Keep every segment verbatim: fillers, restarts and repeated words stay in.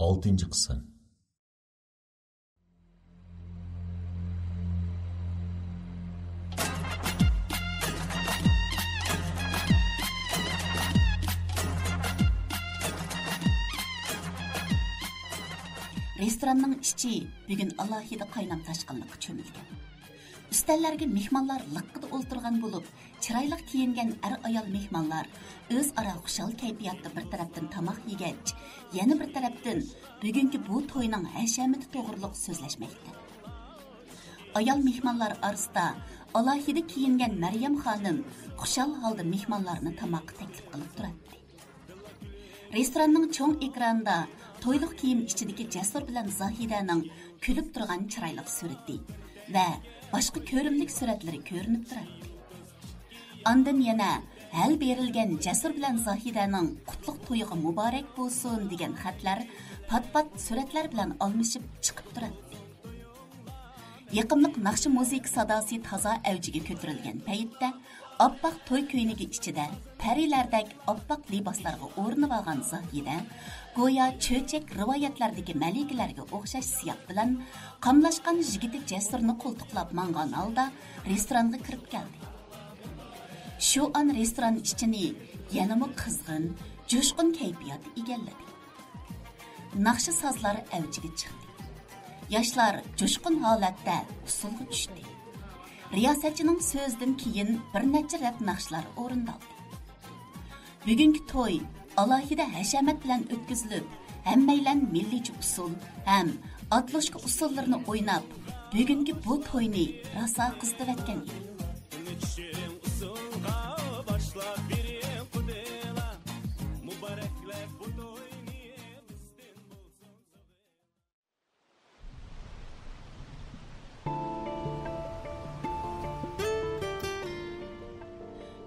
ئالتىنچى قىسىم. رېستوراننىڭ ئىچى بۈگۈن ئالاھىدە قاينام تاشقىنلىققا چۆمۈلگەن. ئۈستەللەرگە مېھمانلار لىققىدە ئولتۇرغان بولۇپ، چىرايلىق كىيىنگەن ئەر-ئايال مېھمانلار ئۆزئارا خۇشال كەيپىياتتا بىر تەرەپتىن تاماق يېگەچ، يەنە بىر تەرەپتىن بۈگۈنكى بۇ توينىڭ ھەشەمىتى توغرۇلۇق سۆزلەشمەكتە. ئايال مېھمانلار ئارىسىدا ئالاھىدە كىيىنگەن مەريەم خانىم خۇشال ھالدا مېھمانلارنى تاماققا تەكلىپ قىلىپ تۇراتتى. رېستوراننىڭ چوڭ ئېكرانىدا تويلۇق كىيىم ئىچىدىكى جەسۇر بىلەن زاھىدەنىڭ كۈلۈپ تۇرغان چىرايلىق سۈرىتى ۋە باشقا كۆرۈملۈك سۈرەتلىرى كۆرۈنۈپ تۇراتتى. ئاندىن يەنە ھەل بېرىلگەن جەسۇر بىلەن زاھىدەنىڭ قۇتلۇق تويىغا مۇبارەك بولسۇن دېگەن خەتلەر پات-پات سۈرەتلەر بىلەن ئالمىشىپ چىقىپ تۇراتتى. يېقىملىق ناخشا مۇزىكا ساداسى تازا ئەۋجىگە كۆتۈرۈلگەن پەيتتە، ئاپئاق توي كۆينىكى ئىچىدە پەرىلەردەك ئاپئاق لىباسلارغا ئورىنىۋالغان زاھىدە، گويا چۆچەك رىۋايەتلەردىكى مەلىكىلەرگە ئوخشاش سىياق بىلەن قاملاشقان يىگىتى جەسۇرنى قولتۇقلاپ ماڭغان ھالدا رېستورانغا كىرىپ كەلدى. شۇ ئان رېستوران ئىچىنى يەنىمۇ قىزغىن، جۇشقۇن كەيپىيات ئىگىلىدى. ناخشا سازلار ئەۋجىگە چىقتى. ياشلار جۇشقۇن ھالەتتە ئۇسسۇلغا چۈشتى. رىياسەتچىنىڭ سۆزىدىن كېيىن بىر نەچچە رەت ناخشىلار ئورۇندالدى. بۈگۈنكى توي ئالاھىدە ھەشەمەت بىلەن ئۆتكۈزۈلۈپ، ھەممەيلەن مىللىيچە ئۇسسۇل ھەم ئاتلوشكا ئۇسسۇللىرىنى ئويناپ، بۈگۈنكى بۇ توينى راسا قىزىتىۋەتكەن ئىدى.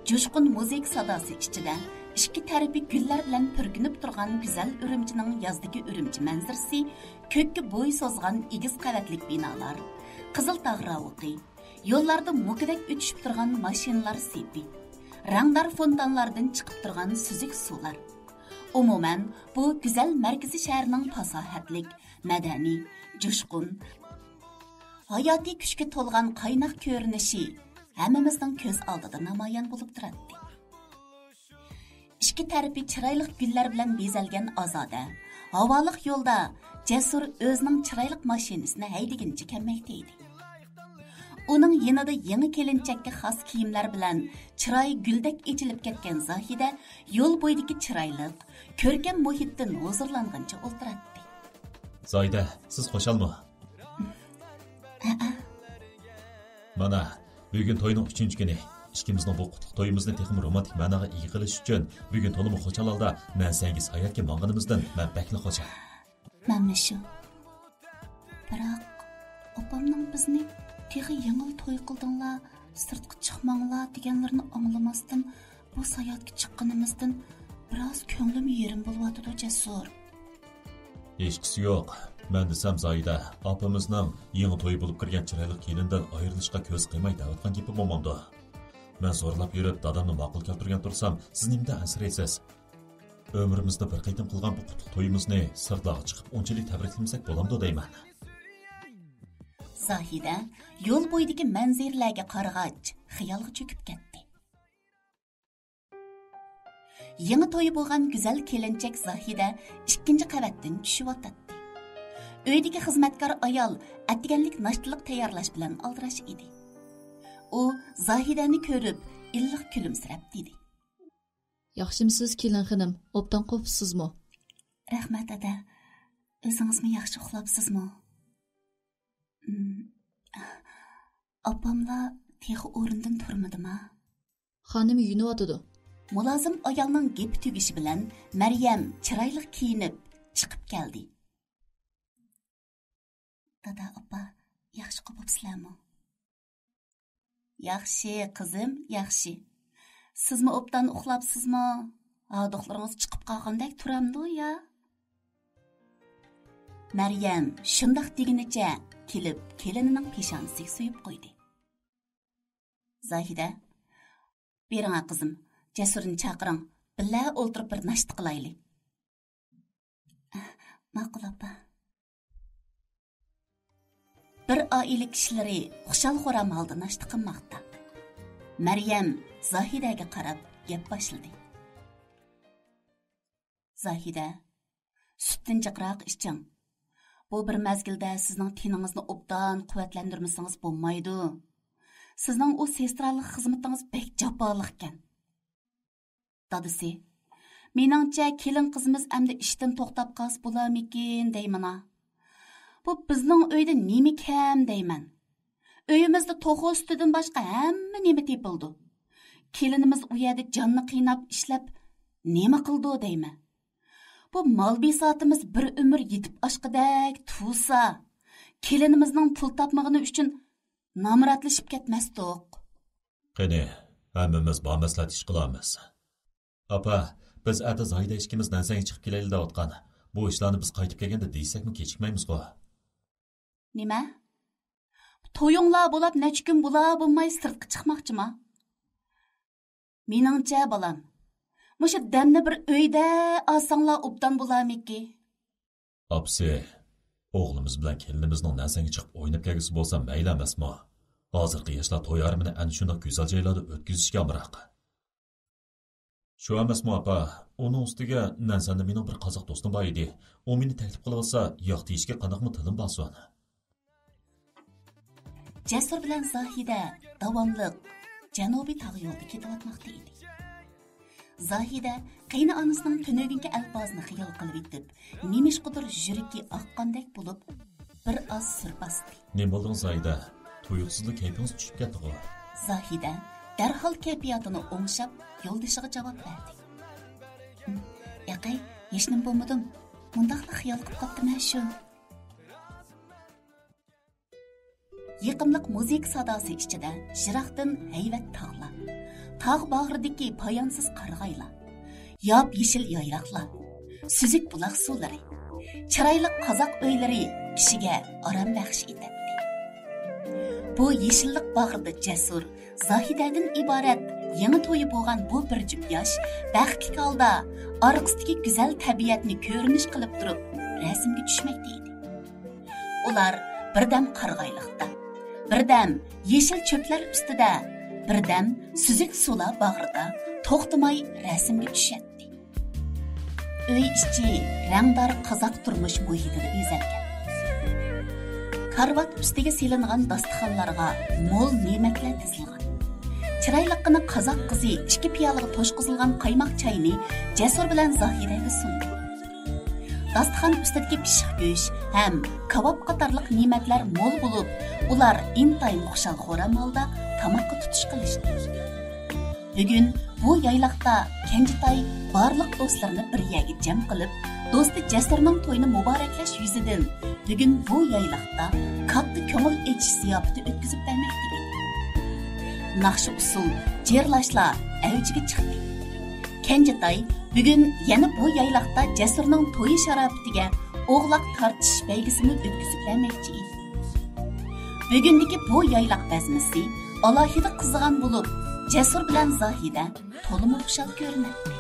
جۇشقۇن مۇزىكا ساداسى ئىچىدە ئىككى تەرىپى گۈللەر بىلەن پۈركىنىپ تۇرغان گۈزەل ئۈرۈمچىنىڭ يازدىكى ئۈرۈمچى مەنزىرىسى، كۆككە بوي سوزغان ئېگىز قەۋەتلىك بىنالار، قىزىل تاغ راۋىقى، يوللاردا موكىدەك ئۆتۈشۈپ تۇرغان ماشىنىلار سېپى، رەڭدار فونتانلاردىن چىقىپ تۇرغان سۈزۈك سۇلار. ئومۇمەن، بۇ گۈزەل مەركىزىي شەھەرنىڭ پاساھەتلىك، مەدەنىي، جۇشقۇن، ھاياتىي كۈچكە تولغان قايناق كۆرۈنۈشى ھەممىمىزنىڭ كۆز ئالدىدا نامايان بولۇپ تۇراتتى. ئىككى تەرىپى چىرايلىق گۈللەر بىلەن بېزەلگەن ئازادە، ھاۋالىق يولدا جەسۇر ئۆزىنىڭ چىرايلىق ماشىنىسىنى ھەيدىگىنىچە كەلمەكتە ئىدى. ئۇنىڭ يېنىدا يېڭى كېلىنچەككە خاس كىيىملەر بىلەن چىرايى گۈلدەك ئېچىلىپ كەتكەن زاھىدە يول بويىدىكى چىرايلىق، كۆركەم مۇھىتتىن ھۇزۇرلانغىنىچە ئولتۇراتتى. زاھىدە، سىز خۇشالمۇ؟ ھەئە. مانا، بۈگۈن توينىڭ ئۈچىنچى كۈنى. ئىككىمىزنىڭ بۇ قۇتلۇق تويىمىزنى تېخىمۇ رومانتىك مەناغا ئىگە قىلىش ئۈچۈن، بۈگۈن تولىمۇ خۇشال ھالدا مەن سەنگە ساياھەتكە مانغىنىمىزدىن مەن بەكلا خۇشال. مەنمۇ شۇ. بىراق، ئاپامنىڭ بىزنى تېخى يېڭىلا توي قىلدىڭلار، سىرتقا چىقماڭلار دېگەنلىرىنى ئاڭلىماستىن، بۇ ساياھەتكە چىققىنىمىزدىن بىراز كۆڭلۈم يېرىم بولۇۋاتىدۇ، جەسۇر. ھېچقىسى يوق. مەن دېسەم زاھىدە، ئاپىمىزنىڭ يېڭى تويى بولۇپ كىرگەن چىرايلىق كېلىندىن ئايرىلىشقا كۆز قىيماي دەۋاتقان گېپى بولمامدۇ؟ مەن زورلاپ يۈرۈپ، دادامنى ماقۇل كەلتۈرگەن تۇرسام، سىز نېمىدىن ئەنسىرەيسىز؟ ئۆمرىمىزدە بىر قېتىم قىلغان بۇ قۇتلۇق تويىمىزنى سىرتلارغا چىقىپ ئۇنچىلىك تەبرىكلىمىسەك بولامدۇ دەيمەن. زاھىدە يول بويىدىكى مەنزىرىلەرگە قارىغاچ، خىيالغا چۆكۈپ كەتتى. يېڭى تويى بولغان گۈزەل كېلىنچەك زاھىدە ئىككىنچى قەۋەتتىن چۈشۈۋاتاتتى. ئۆيدىكى خىزمەتكار ئايال ئەتىگەنلىك ناشتىلىق تەييارلاش بىلەن ئالدىراش ئىدى. ئۇ زاھىدەنى كۆرۈپ، ئىللىق كۈلۈمسىرەپ دېدى. ياخشىمسىز، كېلىن خېنىم؟ ئوبدان قوپسىزمۇ؟ رەھمەت، ئەدە. ئۆزىڭىزمۇ ياخشى ئۇخلاپسىزمۇ؟ ئىم، ئاپاملا تېخى ئورنىدىن تۇرمىدىما؟ خانىم يۇيۇنۇۋاتىدۇ. مۇلازىم ئايالنىڭ گېپى تۈگىشى بىلەن مەريەم چىرايلىق كىيىنىپ چىقىپ كەلدى. دادا، ئاپا، ياخشى قوپۇپسىلەرمۇ؟ ياخشى، قىزىم، ياخشى. سىزمۇ ئوبدان ئۇخلاپسىزمۇ؟ ھاردۇقلىرىڭىز چىقىپ قالغاندەك تۇرامدۇ يا؟ مەريەم شۇنداق دېگىنىچە كېلىپ، كېلىنىنىڭ پېشانىسىگە سۆيۈپ قويدى. زاھىدە، بېرىڭە قىزىم، جەسۇرنى چاقىرىڭ، بىللە ئولتۇرۇپ بىر ناشتا قىلايلى. ماقۇل، ئاپا. بىر ئائىلە كىشىلىرى خۇشال-خۇرام ھالدا ناشتا قىلماقتا. مەريەم زاھىدەگە قاراپ گەپ باشلىدى. زاھىدە، سۈتتىن جىقراق ئىچىڭ. بۇ بىر مەزگىلدە سىزنىڭ تېنىڭىزنى ئوبدان قۇۋۋەتلەندۈرمىسىڭىز بولمايدۇ. سىزنىڭ ئۇ سېسترالىق خىزمىتىڭىز بەك جاپالىقكەن. دادىسى، مېنىڭچە، كېلىن قىزىمىز ئەمدى ئىشتىن توختاپ قالسا بولارمىكىن دەيمەن. بۇ بىزنىڭ ئۆيدە نېمە كەم دەيمەن. ئۆيىمىزدە توخۇ سۈتىدىن باشقا ھەممە نېمە تېپىلىدۇ. كېلىنىمىز ئۇ يەردە جاننى قىيناپ ئىشلەپ نېمە قىلىدۇ دەيمەن. بۇ مال بىساتىمىز بىر ئۆمۈر يېتىپ ئاشقۇدەك تۇرسا، كېلىنىمىزنىڭ پۇل تاپمىغىنى ئۈچۈن نامراتلىشىپ كەتمەستۇق. قېنى، ھەممىمىز بار مەسلىھەت ئىش قىلارمىز. ئاپا، بىز ئەتە زاھىدە ئىككىمىز نەنسەنگە چىقىپ كېلەيلى دەۋاتقان. بۇ ئىشلارنى بىز قايتىپ كەلگەندە دېيىشسەكمۇ كېچىكمەيمىزغۇ؟ نېمە؟ تويۇڭلار بولاپ نەچچە كۈن بولا بولماي سىرتقا چىقماقچىما؟ مېنىڭچە، بالام، مۇشۇ دەمنى بىر ئۆيدە ئالساڭلار ئوبدان بولارمىكى؟ ئاپىسى، ئوغلىمىز بىلەن كېلىنىمىزنىڭ نەنسەنگە چىقىپ ئويناپ كەلگۈسى بولسا مەيلى ئەمەسمۇ؟ ھازىرقى ياشلار توي ئايرىمىنى ئەنە شۇنداق گۈزەل جايلاردا ئۆتكۈزۈشكە ئامراق. شۇ ئەمەسمۇ، ئاپا؟ ئۇنىڭ ئۈستىگە نەنسەندە مېنىڭ بىر قازاق دوستۇم بار ئىدى. ئۇ مېنى تەكلىپ قىلىۋاتسا، ياق دېيىشكە قانداقمۇ تىلىم بارسۇن؟ جەسۇر بىلەن زاھىدە داۋاملىق جەنۇبىي تاغ يولىدا كېتىۋاتماقتا ئىدى. زاھىدە قېينىئانىسىنىڭ تۈنۈگۈنكى ئەلپازىنى خىيال قىلىۋېتىپ، نېمىشقىدۇر يۈرىكى ئاققاندەك بولۇپ، بىر ئاز سۈر باستى. نېمە بولدۇڭ، زاھىدە؟ تۇيۇقسىزلا كەيپىڭىز چۈشۈپ كەتتىغۇ؟ زاھىدە دەرھال كەيپىياتىنى ئوڭشاپ، يولدىشىغا جاۋاب بەردى. ياقەي، ھېچنېمە بولمىدىم. مۇنداقلا خىيال قىلىپ قاپتىمەن شۇ. يېقىملىق مۇزىكا ساداسى ئىچىدە يىراقتىن ھەيۋەت تاغلار، تاغ باغرىدىكى پايانسىز قارىغايلار، ياپيېشىل يايلاقلار، سۈزۈك بۇلاق سۇلىرى، چىرايلىق قازاق ئۆيلىرى كىشىگە ئارام بەخش ئېتەتتى. بۇ يېشىللىق باغرىدا جەسۇر، زاھىدەدىن ئىبارەت يېڭى تويى بولغان بۇ بىر جۈپ ياش بەختلىك ھالدا ئارقىسىدىكى گۈزەل تەبىئەتنى كۆرۈنۈش قىلىپ تۇرۇپ رەسىمگە چۈشمەكتە ئىدى. ئۇلار بىردەم قارىغايلىقتا، بىردەم يېشىل چۆپلەر ئۈستىدە، بىردەم سۈزۈك سۇلار باغرىدا توختىماي رەسىمگە چۈشەتتى. ئۆي ئىچى رەڭدار قازاق تۇرمۇش مۇھىتىدا بېزەلگەن. كارىۋات ئۈستىگە سېلىنغان داستىخانلارغا مول نېمەتلەر تىزىلغان. چىرايلىققىنا قازاق قىزى ئىككى پىيالىغا توشقۇزۇلغان قايماق چاينى جەسۇر بىلەن زاھىدەگە سۇندى. داستىخان ئۈستىدىكى پىششىق گۆش ھەم كاۋاپ قاتارلىق نېمەتلەر مول بولۇپ، ئۇلار ئىنتايىن خۇشال-خۇرام ھالدا تاماققا تۇتۇش قىلىشتى. بۈگۈن بۇ يايلاقتا كەنجىتاي بارلىق دوستلىرىنى بىر يەرگە جەم قىلىپ، دوستى جەسۇرنىڭ تويىنى مۇبارەكلەش يۈزىدىن بۈگۈن بۇ يايلاقتا كاتتا كۆڭۈل ئېچىش زىياپىتى ئۆتكۈزۈپ بەرمەكتە ئىدى. ناخشا-ئۇسسۇل، جىرلاشلار ئەۋجىگە چىقتى. كەنجىتاي بۈگۈن يەنە بۇ يايلاقتا جەسۇرنىڭ تويى شاراپىتىگە ئوغلاق تارتىش بەيگىسىمۇ ئۆتكۈزۈپ بەرمەكچى ئىدى. بۈگۈندىكى بۇ يايلاق بەزمىسى ئالاھىدە قىزىغان بولۇپ، جەسۇر بىلەن زاھىدە تولىمۇ خۇشال كۆرۈنەتتى.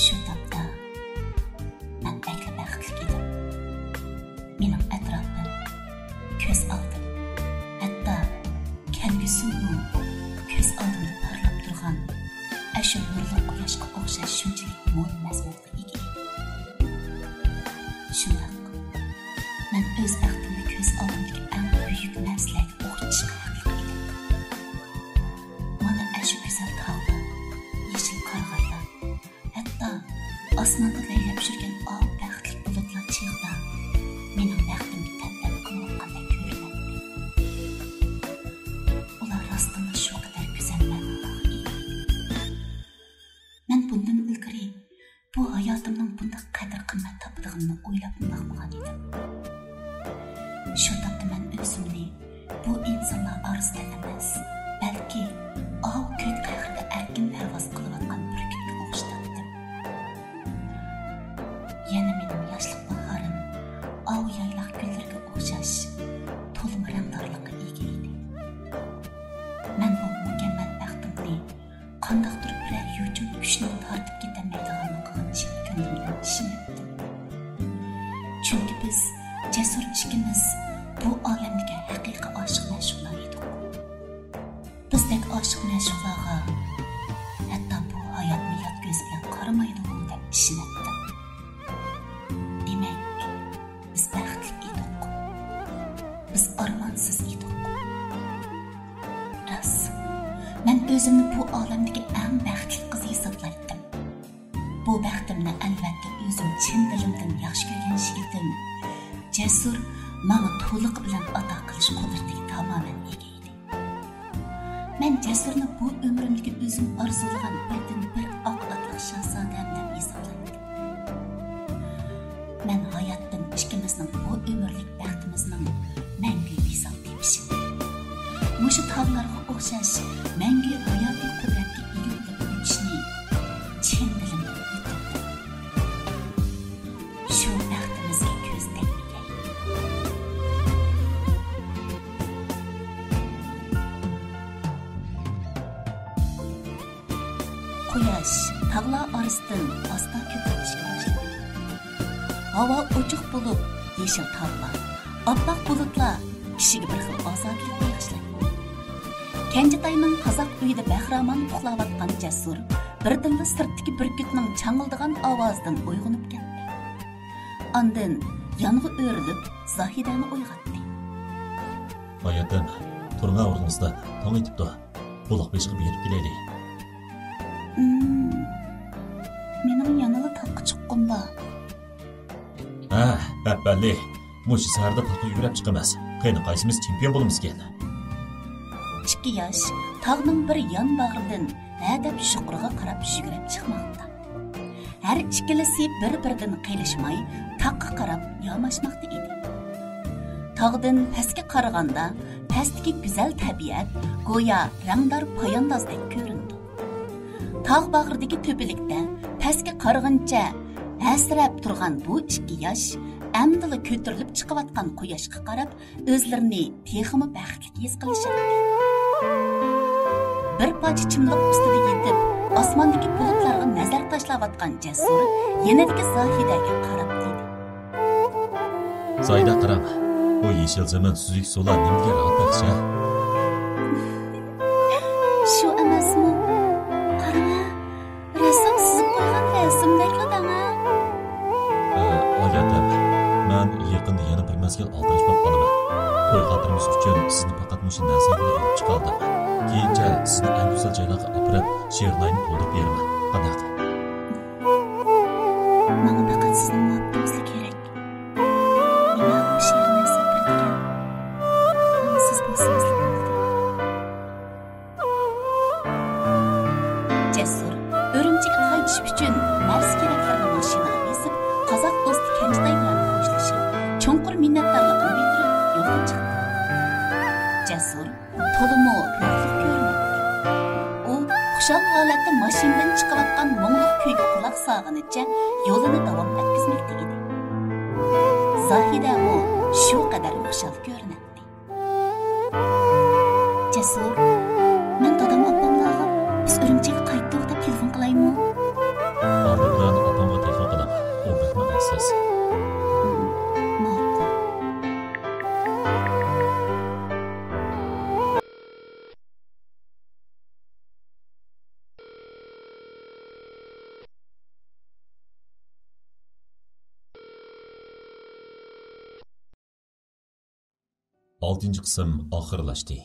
شۇ تاپتا مەن بەكلا بەختلىك ئىدىم. مېنىڭ ئەتراپىم، كۆز ئالدىم، ھەتتا كەلگۈسىممۇ كۆز ئالدىمدا پارلاپ تۇرغان ئاشۇ نۇرلۇق قۇياشقا ئوخشاش شۇنچىلىك مول مەزمۇنغا ئىگە ئىدى. شۇنداق، مەن ئۆز بەختىمنى كۆز ئالدىمدىكى ئەڭ بۈيۈك نەرسىلەرگە ئوخشىتىشقا ھەقلىق ئىدىم. مانا ئاشۇ گۈزەل تاغلار، يېشىل قارىغايلار، ھەتتا ئاسماندا لەيلەپ يۈرگەن ئاۋۇ بەختلىك بۇلۇتلار چېغىدا مېنىڭ بەختىمگە تەنتەنە قىلىۋاتقاندەك كۆرۈنەتتى. ئۇلار راستتىنلا شۇ قەدەر گۈزەل مەنىلارغا ئىگە ئىدى. مەن بۇندىن ئىلگىرى بۇ ھاياتىمنىڭ بۇنداق قەدىر-قىممەت تاپىدىغىنىنى ئويلاپمۇ باقمىغان ئىدىم. شۇ تاپتا مەن ئۆزۈمنى بۇ ئىنسانلار ئارىسىدا ئەمەس، بەلكى ئاۋۇ كۆك قەھرىدە ئەركىن پەرۋاز قىلىۋاتقان بۈركۈتكە ئوخشىتاتتىم. ئاشىق-مەشۇقلارغا ھەتتا بۇ ھاياتمۇ يات كۆز بىلەن قارىمايدۇ دەپ ئىشىنەتتىم. دېمەك، بىز بەختلىك ئىدۇق. بىز ئارمانسىز ئىدۇق. راست، مەن ئۆزۈمنى بۇ ئالەمدىكى ئەڭ بەختلىك قىز ھېسابلايتتىم. بۇ بەختىمنى ئەلۋەتتە ئۆزۈم چىن دىلىمدىن ياخشى كۆرگەن يىگىتىم جەسۇر ماڭا تولۇقى بىلەن ئاتا قىلىش قۇدرىتىگە تامامەن ئىگە ئىدى. مەن جەسۇرنى بۇ ئۆمرۈمدىكى ئۆزۈم ئارزۇلىغان بىردىنبىر ئاق ئاتلىق شاھزادەم دەپ ھېسابلايتتىم. مەن ھاياتتىن ئىككىمىزنىڭ بۇ ئۆمۈرلۈك بەختىمىزنىڭ مەڭگۈ ۋىسال تېپىشىنى، مۇشۇ تاغلارغا ئوخشاش مەڭگۈ ھاياتىي قۇدرەتكە ئىگە بولۇپ ئۆتۈشنى چىن دىلىمدىن ئۆتۈندۈم. شۇ بەختىمىزگە كۆز تەگمىگەي. قۇياش تاغلار ئارىسىدىن ئاستا كۆتۈرۈلۈشكە باشلىدى. ھاۋا ئوچۇق بولۇپ، يېشىل تاغلار، ئاپئاق بۇلۇتلار كىشىگە بىر خىل ئازادىلىق بېغىشلايدۇ. كەنجىتاينىڭ قازاق ئۆيىدە بەخىرامان ئۇخلاۋاتقان جەسۇر بىردىنلا سىرتتىكى بۈركۈتنىڭ چاڭىلدىغان ئاۋازىدىن ئويغىنىپ كەتتى. ئاندىن يانغا ئۆرۈلۈپ، زاھىدەنى ئويغاتتى. ھاياتىم، تۇرۇڭا ئورنىڭىزدىن، تاڭ ئېتىپتۇ. بۇلاق بېشىغا بېرىپ كېلەيلى. ئىم، مېنىڭ يەنىلا تاغقا چىققۇم بار. ھە، ھەپپەللى، مۇشۇ سەھەردە تاغقا يۈگۈرۈپ چىقىمىز. قېنى، قايسىمىز چېمپىيون بولىمىزكىن؟ ئىككى ياش تاغنىڭ بىر يان باغرىدىن ھەدەپ يۇقىرىغا قاراپ يۈگۈرۈپ چىقماقتا. ھەر ئىككىلىسى بىر-بىرىدىن قېلىشماي، تاغقا قاراپ ياماشماقتا ئىدى. تاغدىن پەسكە قارىغاندا، پەستىكى گۈزەل تەبىئەت گويا رەڭدار پاياندازدەك كۆرۈنىدۇ. تاغ باغرىدىكى تۆپىلىكتە پەسكە قارىغىنىچە ھەسىرەپ تۇرغان بۇ ئىككى ياش ئەمدىلا كۆتۈرۈلۈپ چىقىۋاتقان قۇياشقا قاراپ، ئۆزلىرىنى تېخىمۇ بەختلىك ھېس قىلىشاتتى. بىر پارچە چىملىق ئۈستىدە يېتىپ، ئاسماندىكى بۇلۇتلارغا نەزەر تاشلاۋاتقان جەسۇر يېنىدىكى زاھىدەگە قاراپ دېدى. زاھىدە، قاراڭ، بۇ يېشىل زېمىن، سۈزۈك سۇلار نېمىگە راۋان بەخش، ھە؟ شۇ ئەمەسمۇ؟ قاراڭە، رەسسام سىزىپ قويغان رەسىمدەكلا دەڭە. ئە، ئايادەم، مەن يېقىندا يەنە بىر مەزگىل ئالدىراش بولۇپ قالىمەن. توي خاتىرىمىز ئۈچۈن سىزنى پەقەت مۇشۇ نەرسە بىلەن ئېلىپ چىقالىدىم. كېيىنچە سىزنى ئەڭ گۈزەل جايلارغا ئاپىرىپ، شېئىرلاينى تولدۇرۇپ بېرىمەن. قانداق؟ ماڭا پەقەت سىزنىڭ مۇھەببىتىڭىزلا كېرەك. ماڭا ئوخشاش نەرسە بېرىدىكەن. ماڭا سىز بولسىڭىزلا بولدى. جەسۇر ئۈرۈمچىگە قايتىش ئۈچۈن نەرسە-كېرەكلىرىنى ماشىنىغا بېسىپ، قازاق دوستى كەنجىتاي بىلەن خوشلىشىپ، چوڭقۇر مىننەتدارلىقىنى بىلدۈرۈپ يولغا چىقتى. جەسۇر تولىمۇ روھلۇق كۆرۈنەتتى. ئۇ خۇشال ھالەتتە ماشىنىدىن چىقىۋاتقان مۇڭلۇق كۈيگە قۇلاق سالغىنىچە يولىنى داۋام ئەتكۈزمەكتە ئىدى. زاھىدەمۇ شۇ قەدەر خۇشال كۆرۈنەتتى. جەسۇر، مەن دادام ئاپاملارغا بىز ئۈرۈمچىگە قايتتۇق دەپ تېلېفون قىلايمۇ؟ ئالدى بىلەن ئاپامغا تېلېفون قىلىڭ. ئۇ بەكمۇ ھەسساس. ماقۇل. ئالتىنچى قىسىم ئاخىرلاشتى.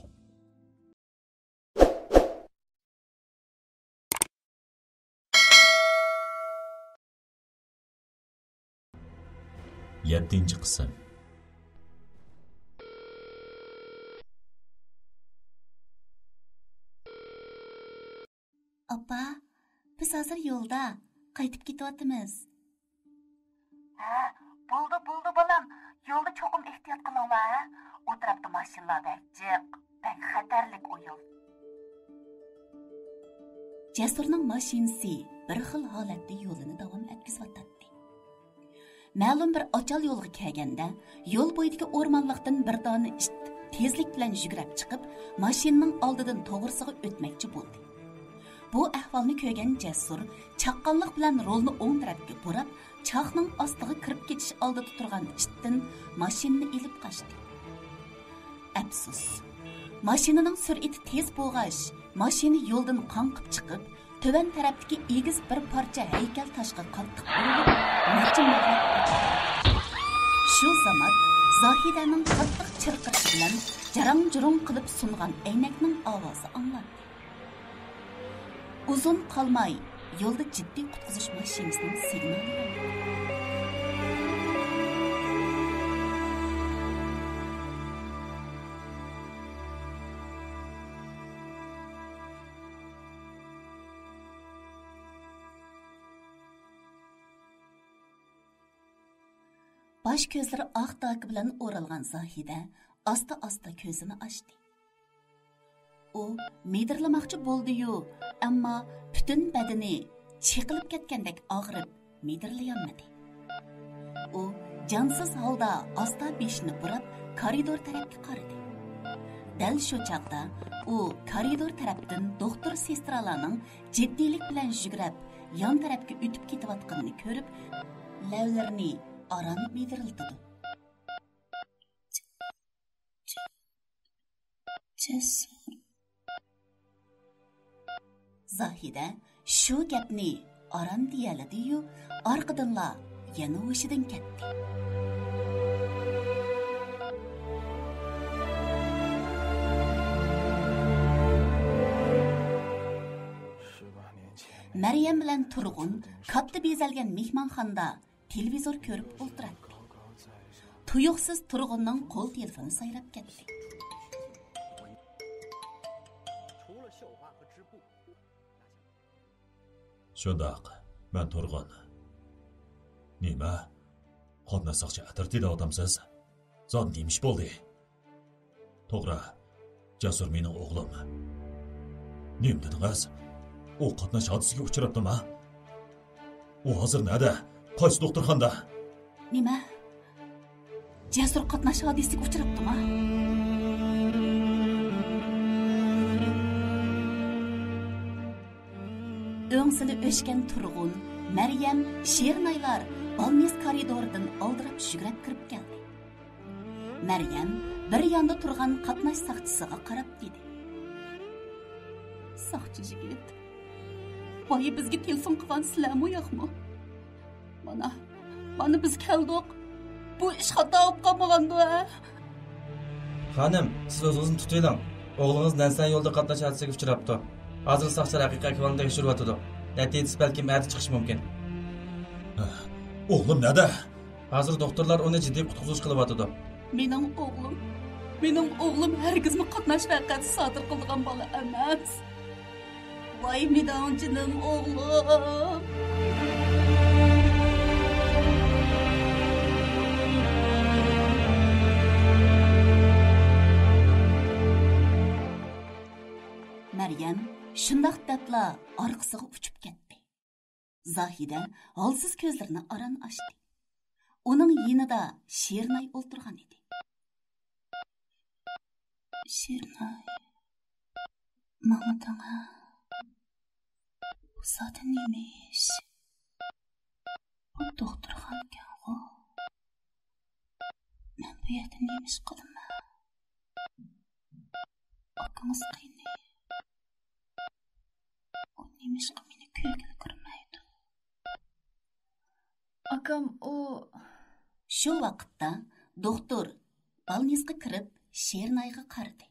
يەتتىنچى قىسىم. ئاپا، بىز ھازىر يولدا، قايتىپ كېتىۋاتىمىز. ھە، بولدى، بولدى، بالام. يولدا چوقۇم ئېھتىيات قىلىڭلار، ھە؟ ئۇ تەرەپتە ماشىنىلار بەك جىق، بەك خەتەرلىك ئۇ يول. جەسۇرنىڭ ماشىنىسى بىر خىل ھالەتتە يولىنى داۋام ئەتكۈزۈۋاتاتتى. مەلۇم بىر ئاچال يولغا كەلگەندە، يول بويىدىكى ئورمانلىقتىن بىر دانە ئىت تېزلىك بىلەن يۈگۈرۈپ چىقىپ، ماشىنىنىڭ ئالدىدىن توغرىسىغا ئۆتمەكچى بولدى. بۇ ئەھۋالنى كۆرگەن جەسۇر چاققانلىق بىلەن رولنى ئوڭ تەرەپكە بۇراپ، چاقنىڭ ئاستىغا كىرىپ كېتىش ئالدىدا تۇرغان ئىتتىن ماشىنىنى ئېلىپ قاچتى. ئەپسۇس، ماشىنىنىڭ سۈرئىتى تېز بولغاچ، ماشىنا يولدىن قاڭقىپ چىقىپ، تۆۋەن تەرەپتىكى ئېگىز بىر پارچە ھەيكەل تاشقا قاتتىق ئۇرۇلۇپ، نەچچە مىليارد ئېتىلدى. شۇ زامات زاھىدەنىڭ قاتتىق چىرقىرىشى بىلەن جاراڭ-جۇرۇڭ قىلىپ سۇنغان ئەينەكنىڭ ئاۋازى ئاڭلاندى. ئۇزۇن قالماي، يولدا جىددىي قۇتقۇزۇش ماشىنىسىنىڭ سىگنالى ياڭرىدى. باش كۆزلىرى ئاق داكا بىلەن ئورالغان زاھىدە ئاستا-ئاستا كۆزىنى ئاچتى. ئۇ مىدىرلىماقچى بولدى-يۇ، ئەمما پۈتۈن بەدىنى چېقىلىپ كەتكەندەك ئاغرىپ، مىدىرلىيالمىدى. ئۇ جانسىز ھالدا ئاستا بېشىنى بۇراپ، كارىدور تەرەپكە قارىدى. دەل شۇ چاغدا ئۇ كارىدور تەرەپتىن دوختۇر سېسترالارنىڭ جىددىيلىك بىلەن يۈگرەپ، يان تەرەپكە ئۆتۈپ كېتىۋاتقىنىنى كۆرۈپ، لەۋلىرىنى ئاران مىدىرلىتىدۇ. جەسۇر. زاھىدە شۇ گەپنى ئاران دېيەلىدى-يۇ، ئارقىدىنلا يەنە ھوشىدىن كەتتى. مەريەم بىلەن تۇرغۇن كاتتا بېزەلگەن مېھمانخانىدا تېلېۋىزور كۆرۈپ ئولتۇراتتى. تۇيۇقسىز تۇرغۇننىڭ قول تېلېفونى سايراپ كەتتى. شۇنداق، مەن تۇرغۇن. نېمە؟ قاتناش ساقچى ئەترىتى دەۋاتامسىز؟ زادى نېمە ئىش بولدى؟ توغرا، جەسۇر مېنىڭ ئوغلۇم. نېمە دېدىڭىز؟ ئۇ قاتناش ھادىسىسىگە ئۇچراپتىما؟ ئۇ ھازىر نەدە؟ قايسى دوختۇرخانىدا؟ نېمە؟ جەسۇر قاتناش ھادىسىسىگە ئۇچراپتىما؟ ئۆڭسىلى ئۆچكەن تۇرغۇن، مەريەم، شېرىنايلار بالنىس كارىدورىدىن ئالدىراپ يۈگرەپ كىرىپ كەلدى. مەريەم بىر ياندا تۇرغان قاتناش ساقچىسىغا قاراپ دېدى: ساقچى يىگىت، بايا بىزگە تېلېفون قىلغان سىلەرمۇ ياقمۇ؟ مانا، مانا بىز كەلدۇق. بۇ ئىش خاتا بولۇپ قالمىغاندۇ، ھە؟ خانىم، سىز ئۆزىڭىزنى تۇتۇۋېلىڭ. ئوغلىڭىز نەنسەن يولىدا قاتناش ھادىسىسىگە ئۇچراپتۇ. ھازىر ساقچىلار ھەقىقىي ئەھۋالنى تەكشۈرۈۋاتىدۇ. نەتىجىسى بەلكىم ئەتە چىقىشى مۇمكىن. ئوغلۇم نەدە؟ ھازىر دوختۇرلار ئۇنى جىددىي قۇتقۇزۇش قىلىۋاتىدۇ. مېنىڭ ئوغلۇم، مېنىڭ ئوغلۇم ھەرگىزمۇ قاتناش ۋەقەسى سادىر قىلىدىغان بالا ئەمەس. ۋاي مېنىڭ جېنىم ئوغلۇم. مەريەم شۇنداق دەپلا ئارقىسىغا ئۇچۇپ كەتتى. زاھىدە ھالسىز كۆزلىرىنى ئاران ئاچتى. ئۇنىڭ يېنىدا شېرىناي ئولتۇرغان ئىدى. شېرىناي، ماڭىدىڭە؟ بۇ زادى نېمە ئىش؟ بۇ دوختۇرخانىكەنغۇ؟ مەن بۇ يەردە نېمە ئىش قىلىمەن؟ ئاكىڭىز قېنى؟ ئۇ نېمىشقا مېنى كۆرگىلى كىرمەيدۇ؟ ئاكام ئۇ. شۇ ۋاقىتتا دوختۇر بالنىسقا كىرىپ، شېرىنايغا قارىدى.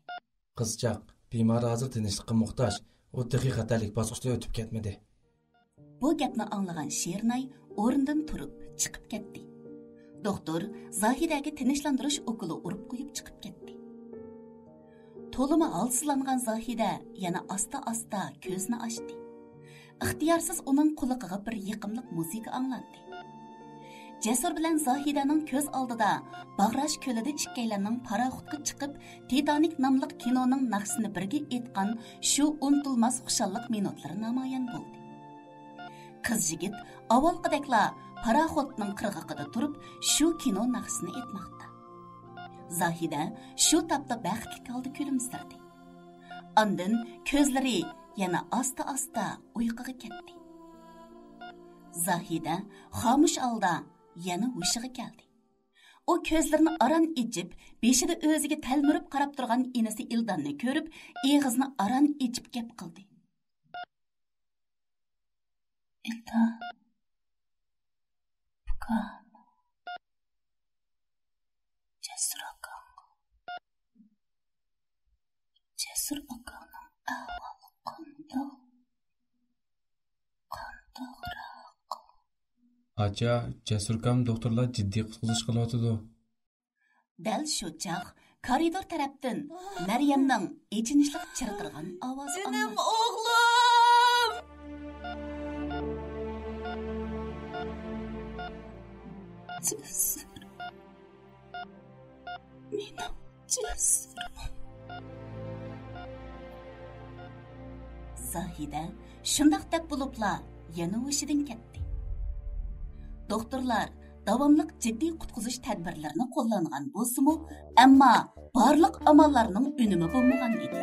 قىزچاق، بىمار ھازىر تىنچلىققا موھتاج. ئۇ تېخى خەتەرلىك باسقۇچتىن ئۆتۈپ كەتمىدى. بۇ گەپنى ئاڭلىغان شېرىناي ئورنىدىن تۇرۇپ چىقىپ كەتتى. دوختۇر زاھىدەگە تىنچلاندۇرۇش ئوكۇلى ئۇرۇپ قويۇپ چىقىپ كەتتى. تولىمۇ ھالسىزلانغان زاھىدە يەنە ئاستا-ئاستا كۆزىنى ئاچتى. ئىختىيارسىز ئۇنىڭ قۇلىقىغا بىر يېقىملىق مۇزىكا ئاڭلاندى. جەسۇر بىلەن زاھىدەنىڭ كۆز ئالدىدا باغراش كۆلىدە ئىككىيلەننىڭ پاراخوتقا چىقىپ، تىتانىك ناملىق كىنونىڭ ناخشىسىنى بىرگە ئېيتقان شۇ ئۇنتۇلماس خۇشاللىق مىنۇتلىرى نامايان بولدى. قىز يىگىت ئاۋۋالقىدەكلا پاراخوتنىڭ قىرغىقىدا تۇرۇپ، شۇ كىنو ناخشىسىنى ئېيتماقتا. زاھىدە شۇ تاپتا بەختلىك ھالدا كۈلۈمسىرىدى. ئاندىن كۆزلىرى يەنە ئاستا-ئاستا ئۇيقۇغا كەتتى. زاھىدە خامۇش ھالدا يەنە ھوشىغا كەلدى. ئۇ كۆزلىرىنى ئاران ئېچىپ، بېشىدا ئۆزىگە تەلمۈرۈپ قاراپ تۇرغان ئىنىسى ئىلدارنى كۆرۈپ، ئېغىزىنى ئاران ئېچىپ گەپ قىلدى. ئىلدار، ئۇكام، جەسۇر ئاكاڭ، جەسۇر ئاكاڭنىڭ ئەھۋالى قانداق؟ قانداقراق؟ ئاچا، جەسۇر ئاكام دوختۇرلار جىددىي قۇتقۇزۇش قىلىۋاتىدۇ. دەل شۇ چاغ كارىدور تەرەپتىن مەريەمنىڭ ئېچىنىشلىق چىرقىرىغان ئاۋازى جېنىم ئاڭلاندى. ئوغلۇم! جەسۇر. مېنىڭ جەسۇرۇم. زاھىدە شۇنداق دەپ بولۇپلا يەنە ھوشىدىن كەتتى. دوختۇرلار داۋاملىق جىددىي قۇتقۇزۇش تەدبىرلىرىنى قوللانغان بولسىمۇ، ئەمما بارلىق ئاماللارنىڭ ئۈنۈمى بولمىغان ئىدى.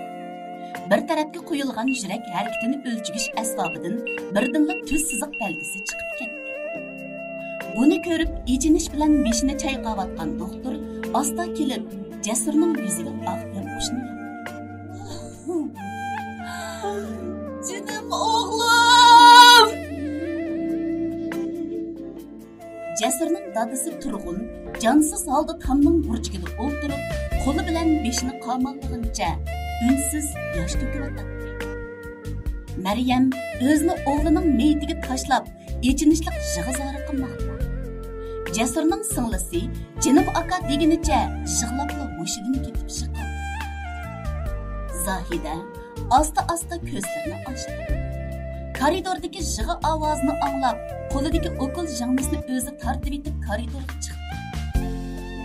بىر تەرەپكە قويۇلغان يۈرەك ھەرىكىتىنى ئۆلچىگۈچ ئەسۋابىدىن بىردىنلا تۈز سىزىق بەلگىسى چىقىپ كەتتى. بۇنى كۆرۈپ، ئېچىنىش بىلەن بېشىنى چايقاۋاتقان دوختۇر ئاستا كېلىپ، جەسۇرنىڭ يۈزىگە ئاق يانفوننى ياقتى. جېنىم ئوغلۇم! جەسۇرنىڭ دادىسى تۇرغۇن جانسىز ھالدا تامنىڭ بۇرجىكىدا ئولتۇرۇپ، قولى بىلەن بېشىنى قاماللىغىنىچە ئۈنسىز ياش تۆكۈۋاتاتتى. مەريەم ئۆزىنى ئوغلىنىڭ مېيىتىگە تاشلاپ، ئېچىنىشلىق يىغا-زار قىلماقتا. جەسۇرنىڭ سىڭلىسى جېنىم ئاكا دېگىنىچە يىغلاپلا ھوشىدىن كېتىپ يىقىلدى. زاھىدە ئاستا-ئاستا كۆزلىرىنى ئاچتى. كارىدوردىكى يىغا ئاۋازىنى ئاڭلاپ، قولىدىكى ئوكۇل ژىڭنىسىنى ئۆزى تارتىۋېتىپ كارىدورغا چىقتى.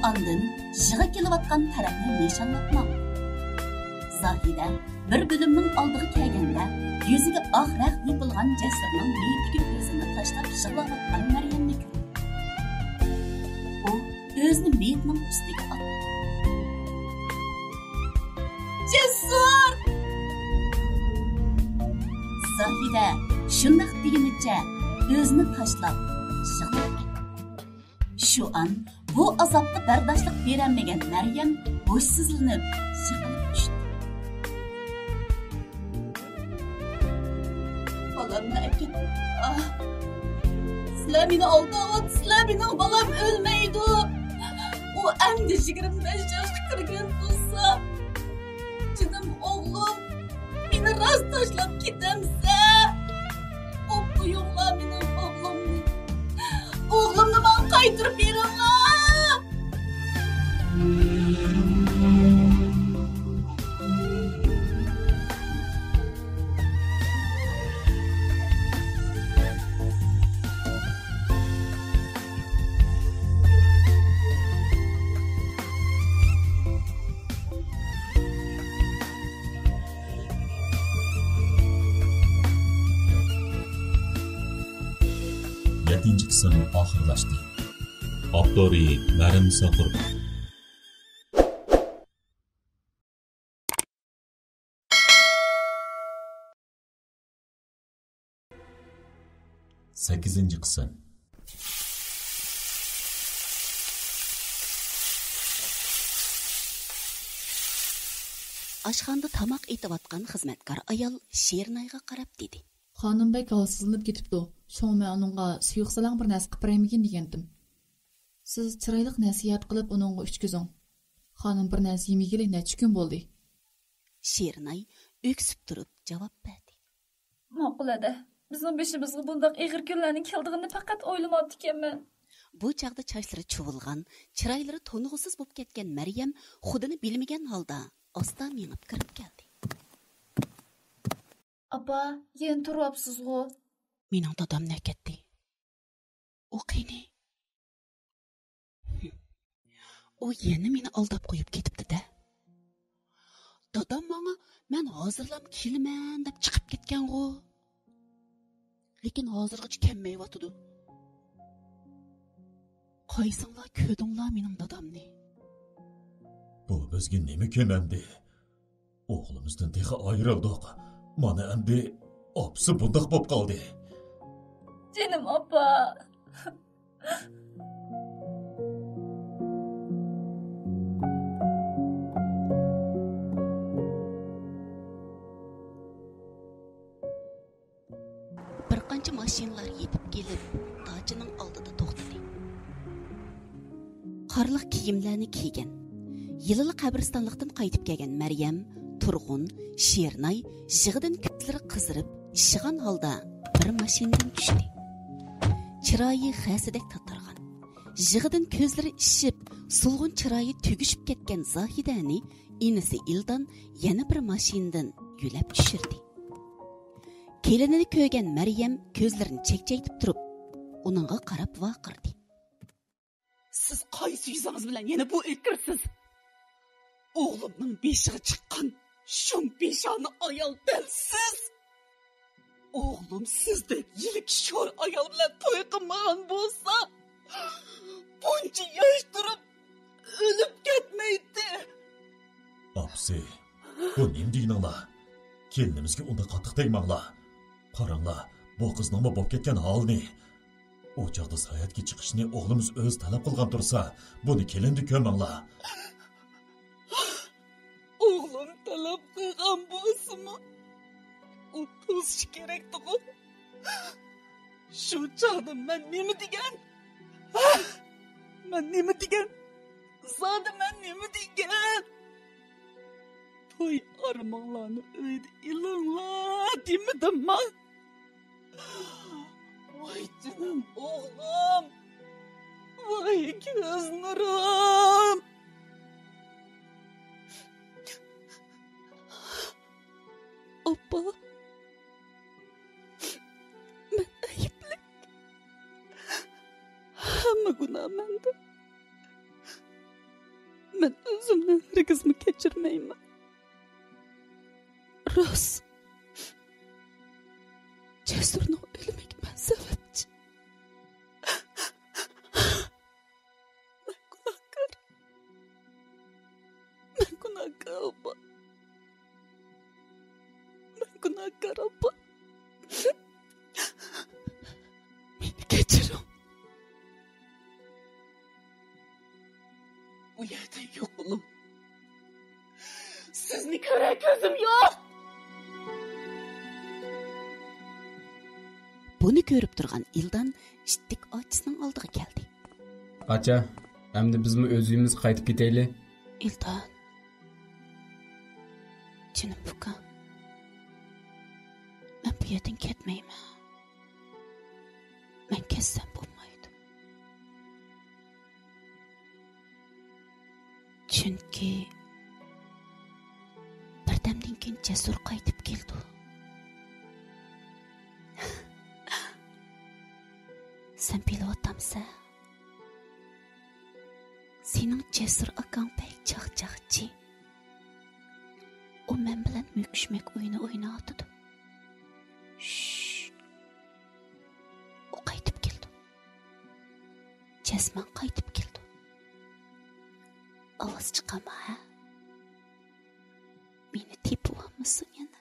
ئاندىن يىغا كېلىۋاتقان تەرەپنى نىشانلاپ ماڭدى. زاھىدە بىر بۆلۈمنىڭ ئالدىغا كەلگەندە، يۈزىگە ئاق رەخت يېپىلغان جەسۇرنىڭ مېيىتىگە ئۆزىنى تاشلاپ يىغلاۋاتقان مەريەمنى كۆردى. ئۇ ئۆزىنى مېيىتنىڭ ئۈستىگە ئاتتى. جەسۇر! زاھىدە شۇنداق دېگىنىچە ئۆزىنى تاشلاپ يىغلاپ كەتتى. شۇ ئان بۇ ئازابقا بەرداشلىق بېرەلمىگەن مەريەم ھوشسىزلىنىپ، يىقىلىپ چۈشتى. بالامنى ئەكەت. ئاھ. سىلەر مېنى ئالداۋاتىسىلەر، مېنىڭ بالام ئۆلمەيدۇ. ئۇ ئەمدى يىگىرمە بەش ياشقا كىرگەن تۇرسا، جېنىم ئوغلۇم، مېنى راست تاشلاپ كېتەمسە؟ ئوپپۇيۇڭلار مېنىڭ ئوغلۇمنى. ئوغلۇمنى ماڭا قايتۇرۇپ بېرىڭلار. يەتتىنچى قىسىم ئاخىرلاشتى. ئاپتورى مەرىم ساقۇر. سەككىزىنچى قىسىم. ئاشخانىدا تاماق ئېتىۋاتقان خىزمەتكار ئايال شېرىنايغا قاراپ دېدى. خانىم بەك ھالسىزلىنىپ كېتىپتۇ. شۇڭا مەن ئۇنىڭغا سۇيۇق سالاڭ بىر نەرسە قىلىپ بېرەيمىكىن دېگەنتىم. سىز چىرايلىق نەسىھەت قىلىپ ئۇنىڭغا ئۈچكۈزۈڭ. خانىم بىر نەرسە يېمىگىلى نەچچە كۈن بولدى. شېرىناي ئۆكسۈپ تۇرۇپ جاۋاب بەردى. ماقۇل ھەدە، بىزنىڭ بېشىمىزغا بۇنداق ئېغىر كۈنلەرنىڭ كېلىدىغىنىنى پەقەت ئويلىماپتىكەنمەن. بۇ چاغدا چاچلىرى چۇۋۇلغان، چىرايلىرى تونۇغۇسىز بولۇپ كەتكەن مەريەم خۇدىنى بىلمىگەن ھالدا ئاستا مېڭىپ كىرىپ كەلدى. ئاپا، يەنە تۇرۇۋاپسىزغۇ؟ مېنىڭ دادامنى ئەكەتتى. ئۇ قېنى؟ ئۇ يەنە مېنى ئالداپ قويۇپ كېتىپتۇ-دە. دادام ماڭا، مەن ھازىرلام كېلىمەن دەپ چىقىپ كەتكەنغۇ. لېكىن ھازىرغىچە كەلمەيۋاتىدۇ. قايسىڭلار كۆردۈڭلار مېنىڭ دادامنى؟ بۇ بىزگە نېمە كۈن ئەمدى؟ ئوغلىمىزدىن تېخى ئايرىلدۇق. مانا ئەمدى ئاپىسى بۇنداق بولۇپ قالدى. جېنىم ئاپا. قانچە ماشىنىلار يېتىپ كېلىپ، داچىنىڭ ئالدىدا توختىدى. قارلىق كىيىملەرنى كىيگەن، يىلىلا قەبرىستانلىقتىن قايتىپ كەلگەن مەريەم، تۇرغۇن، شېرىناي يىغىدىن كۆزلىرى قىزىرىپ، ئىششىغان ھالدا بىر ماشىنىدىن چۈشتى. چىرايى خەسىدەك تاتارغان، يىغىدىن كۆزلىرى ئىششىپ، سولغۇن چىرايى تۈگىشىپ كەتكەن زاھىدەنى ئىنىسى ئىلدان يەنە بىر ماشىنىدىن يۆلەپ چۈشۈردى. كېلىنىنى كۆرگەن مەريەم كۆزلىرىنى چەكچەيتىپ تۇرۇپ، ئۇنىڭغا قاراپ ۋارقىرىدى. سىز قايسى يۈزىڭىز بىلەن يەنە بۇ ئۆيگە كىرىسىز؟ ئوغلۇمنىڭ بېشىغا چىققان شۇم پېشانە ئايال دەل سىز! ئوغلۇم سىزدەك يىلىك شور ئايال بىلەن توي قىلمىغان بولسا، بۇنچە ياش تۇرۇپ ئۆلۈپ كەتمەيتتى. ئاپىسى، بۇ نېمە دېگىنىڭلار؟ كېلىنىمىزگە ئۇنداق قاتتىق تەگمەڭلار. قاراڭلار، بۇ قىزنىڭمۇ بوپ كەتكەن ھالىنى. ئۇ چاغدا ساياھەتكە چىقىشنى ئوغلىمىز ئۆزى تەلەپ قىلغان تۇرسا، بۇنى كېلىندە كۆرمەڭلار. ئوغلۇم تەلەپ قىلغان بولسىمۇ، ئۇ توسۇش كېرەكتىغۇ. شۇ چاغدا مەن نېمە دېگەن؟ ھە؟ مەن نېمە دېگەن؟ زادى مەن نېمە دېگەن؟ توي ئارماڭلارنى ئۆيدە ئېلىڭلار دېمىدىمما؟ ۋاي جېنىم ئوغلۇم، ۋاي كۆز نۇرۇم. ئاپا، مەن ئەيىبلىك. ھەممە گۇناھ مەندە. مەن ئۆزۈمنى ھەرگىزمۇ كەچۈرمەيمەن. راست. جەسۇرنىڭ ئۆلۈمىگە مەن سەۋەبچى. مەن گۇناھكار. مەن گۇناھكار، ئاپا. مەن گۇناھكار، ئاپا. مېنى كەچۈرۈڭ. بۇ يەردىن يوقىلىڭ. سىزنى كۆرەر كۆزۈم يوق. بۇنى كۆرۈپ تۇرغان ئىلدان ئىتتىك ئاچىسىنىڭ ئالدىغا كەلدى. ئاچا، ئەمدى بىزمۇ ئۆز ئۆيىمىزگە قايتىپ كېتەيلى. ئىلدان، جېنىم ئۇكام، مەن بۇ يەردىن كەتمەيمەن. مەن كەتسەم بولمايدۇ. چۈنكى بىردەمدىن كېيىن جەسۇر قايتىپ كېلىدۇ. سەن بىلىۋاتامسەن؟ سېنىڭ جەسۇر ئاكاڭ بەك چاقچاقچى. ئۇ مەن بىلەن مۈكۈشمەك ئويۇنى ئويناۋاتىدۇ. شش. ئۇ قايتىپ كېلىدۇ. جەزمەن قايتىپ كېلىدۇ. ئاۋاز چىقارما، ھە؟ مېنى تېپىۋالمىسۇن يەنە.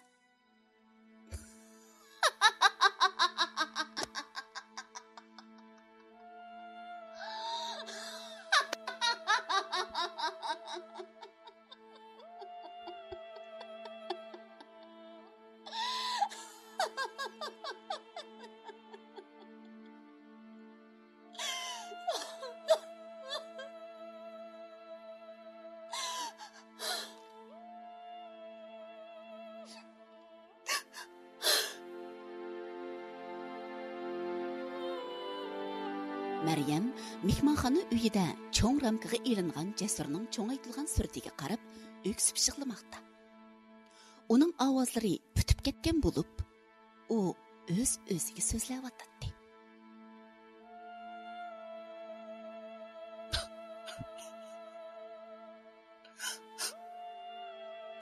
مەريەم مېھمانخانا ئۆيىدە چوڭ رامكىغا ئېلىنغان جەسۇرنىڭ چوڭايتىلغان سۈرىتىگە قاراپ ئۆكسۈپ يىغلىماقتا. ئۇنىڭ ئاۋازلىرى پۈتۈپ كەتكەن بولۇپ، ئۇ ئۆز-ئۆزىگە سۆزلەۋاتاتتى.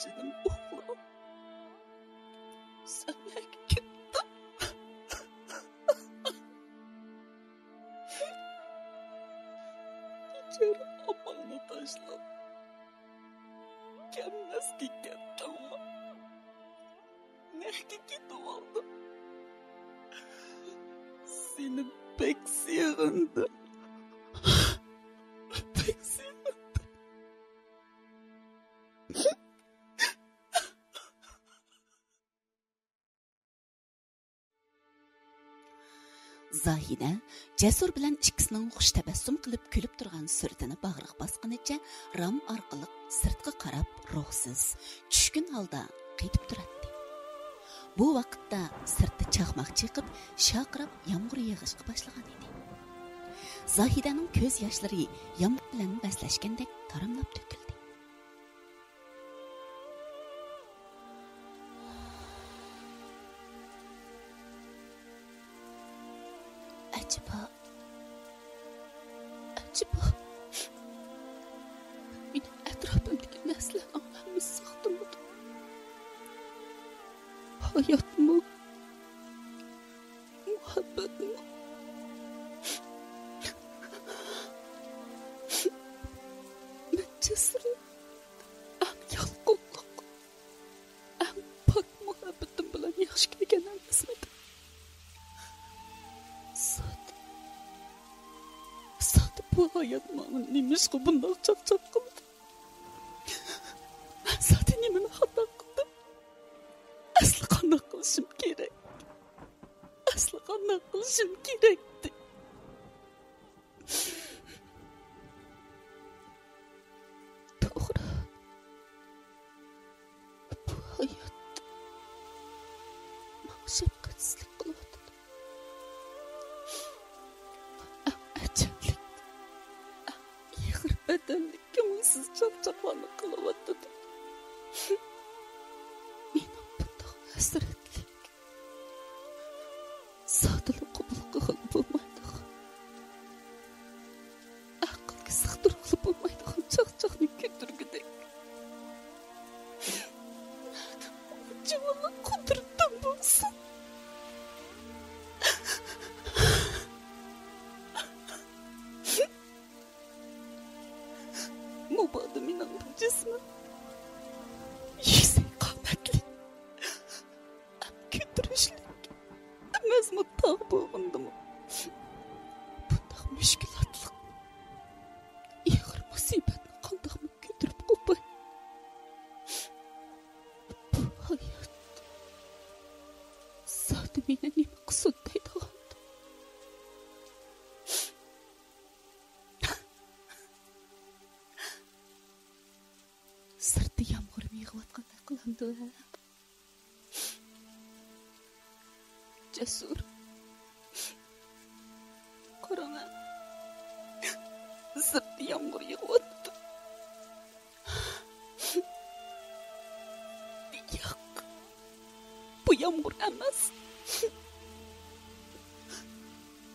جېنىم ئوغلۇم، سەن نەگە كەتتىڭ؟ بىچارە ئاپاڭنى تاشلاپ، كەلمەسكە كەتتىڭمۇ؟ نەگە كېتىۋالدىڭ؟ سېنى بەك سېغىندىم. بەك سېغىندىم. زاھىدە جەسۇر بىلەن ئىككىسىنىڭ خۇش تەبەسسۇم قىلىپ كۈلۈپ تۇرغان سۈرىتىنى باغرىغا باسقىنىچە رام ئارقىلىق سىرتقا قاراپ روھسىز، چۈشكۈن ھالدا قېتىپ تۇراتتى. بۇ ۋاقىتتا سىرتتا چاقماق چېقىپ، شارقىراپ يامغۇر يېغىشقا باشلىغان ئىدى. زاھىدەنىڭ كۆز ياشلىرى يامغۇر بىلەن بەسلەشكەندەك تاراملاپ تۆكۈلدى. ئەجەبا، ئەجەبا، مېنىڭ ئەتراپىمدىكى نەرسىلەرنىڭ ھەممىسى ساختىمىدۇ؟ ھاياتمۇ، مۇھەببەتمۇ؟ مەن جەسۇرنى ئەڭ يالقۇنلۇق، ئەڭ پاك مۇھەببىتىم بىلەن ياخشى كۆرگەن ئەمەسمىدىم؟ زادى، زادى بۇ ھايات ماڭا نېمىشقا بۇنداق چاقچاق قىلدى؟ مەن زادى نېمىنى خاتا قىلدىم؟ ئەسلى قانداق قىلىشىم كېرەك؟ ئەسلى قانداق قىلىشىم كېرەكتى؟ توغرا، بۇ ھايات ماڭا شەپقەتسىزلىك قىلىۋاتىدۇ. ئەڭ ئەجەبلىك، ئەڭ ئېغىر بەدەللىك كۆڭۈلسىز چاقچاقلارنى قىلىۋاتىدۇ. مېنىڭ بۇنداق ھەسرەتلىك، زادىلا قوبۇل قىلغىلى بولمايدىغان، ئەقىلگە سىغدۇرغىلى بولمايدىغان چاقچاقنى كۆتۈرگۈدەك نادىر جۇۋانلىق قۇدرىتىم بولسا، مۇبادا مېنىڭ بۇ جىسمىم يۈكسەك قامەتلىك، كۆتۈرۈشلۈك ئەمەسمۇ تاغ بولغىنىدىمۇ، بۇنداق مۈشكۈلاتلىق ئېغىر مۇسىبەتنى قانداقمۇ كۆتۈرۈپ قوپاي؟ بۇ ھايات زادى مېنى نېمە قىلسۇن دەيدىغاندۇ؟ سىرتتا يامغۇرمۇ يېغىۋاتقاندەك قىلامدۇ ھە؟ جەسۇر، قاراڭە، سىرتتا يامغۇر يېغىۋاتىدۇ. ياق، بۇ يامغۇر ئەمەس.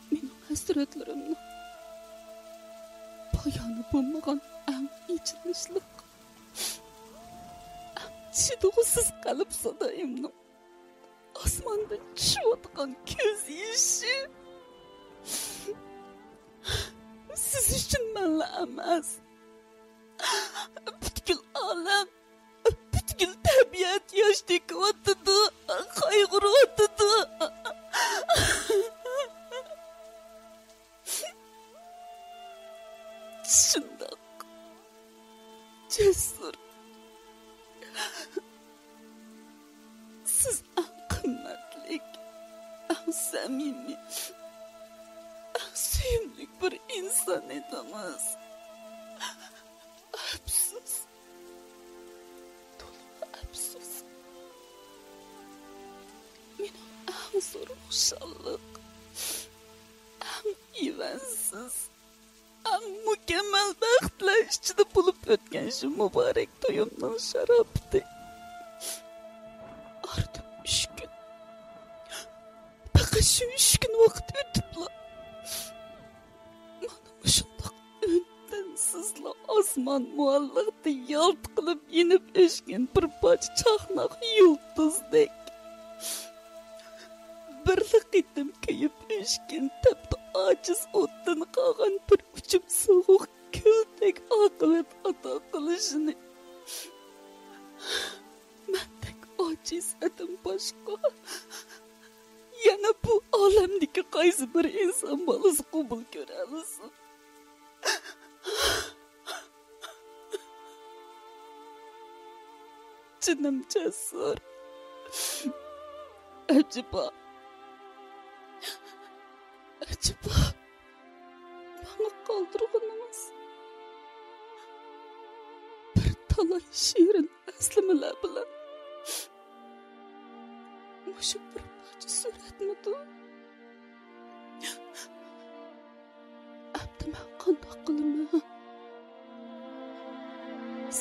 مېنىڭ ھەسرەتلىرىمنىڭ پايانى بولمىغان ئەڭ ئېچىنىشلىق، ئەڭ چىدىغۇسىز قەلب سادايىمنىڭ ئاسماندىن چۈشۈۋاتقان كۆز يېشى. سىز ئۈچۈن مەنلا ئەمەس، پۈتكۈل ئالەم، پۈتكۈل تەبىئەت ياش تۆكۈۋاتىدۇ، قايغۇرۇۋاتىدۇ. شۇنداق جەسۇر. سىز ئەڭ قىممەتلىك، ئەڭ سەمىمىي، ئەڭ سۆيۈملۈك بىر ئىنسان ئىدىڭىز. ئەپسۇس، تولىمۇ ئەپسۇس. مېنىڭ ئەڭ زور خۇشاللىق، ئەڭ ئىۋەنسىز، ئەڭ مۇكەممەل بەختلەر ئىچىدە بولۇپ ئۆتكەن شۇ مۇبارەك تويۇمنىڭ شاراپىتى ئارىدىن ئۈچ كۈن، پەقەت شۇ ئۈچ كۈن ۋاقىت ئۆتۈپلا، مانا مۇشۇنداق ئۈندەمسىزلا ئاسمان مۇئەللىقىدە يالت قىلىپ يېنىپ ئۆچكەن بىر پارچە چاقناق يۇلتۇزدەك، بىرلا قېتىم كۆيۈپ ئۆچكەن تەپتە ئاجىز ئوتتىن قالغان بىر ئۇچۇم سوغۇق كۈلدەك ئاقىۋەت ئاتا قىلىشىنى مەندەك ئاجىزدىن باشقا يەنە بۇ ئالەمدىكى قايسى بىر ئىنسان بالىسى قوبۇل كۆرەلىسۇن؟ جېنىم جەسۇر. ئەجەبا، ئەجەبا، ماڭا قالدۇرغىنىڭىز بىر تالاي شېرىن ئەسلىمىلەر بىلەن مۇشۇ بىر پارچە سۈرەتمىدۇ؟ ئەمدى مەن قانداق قىلىمەن؟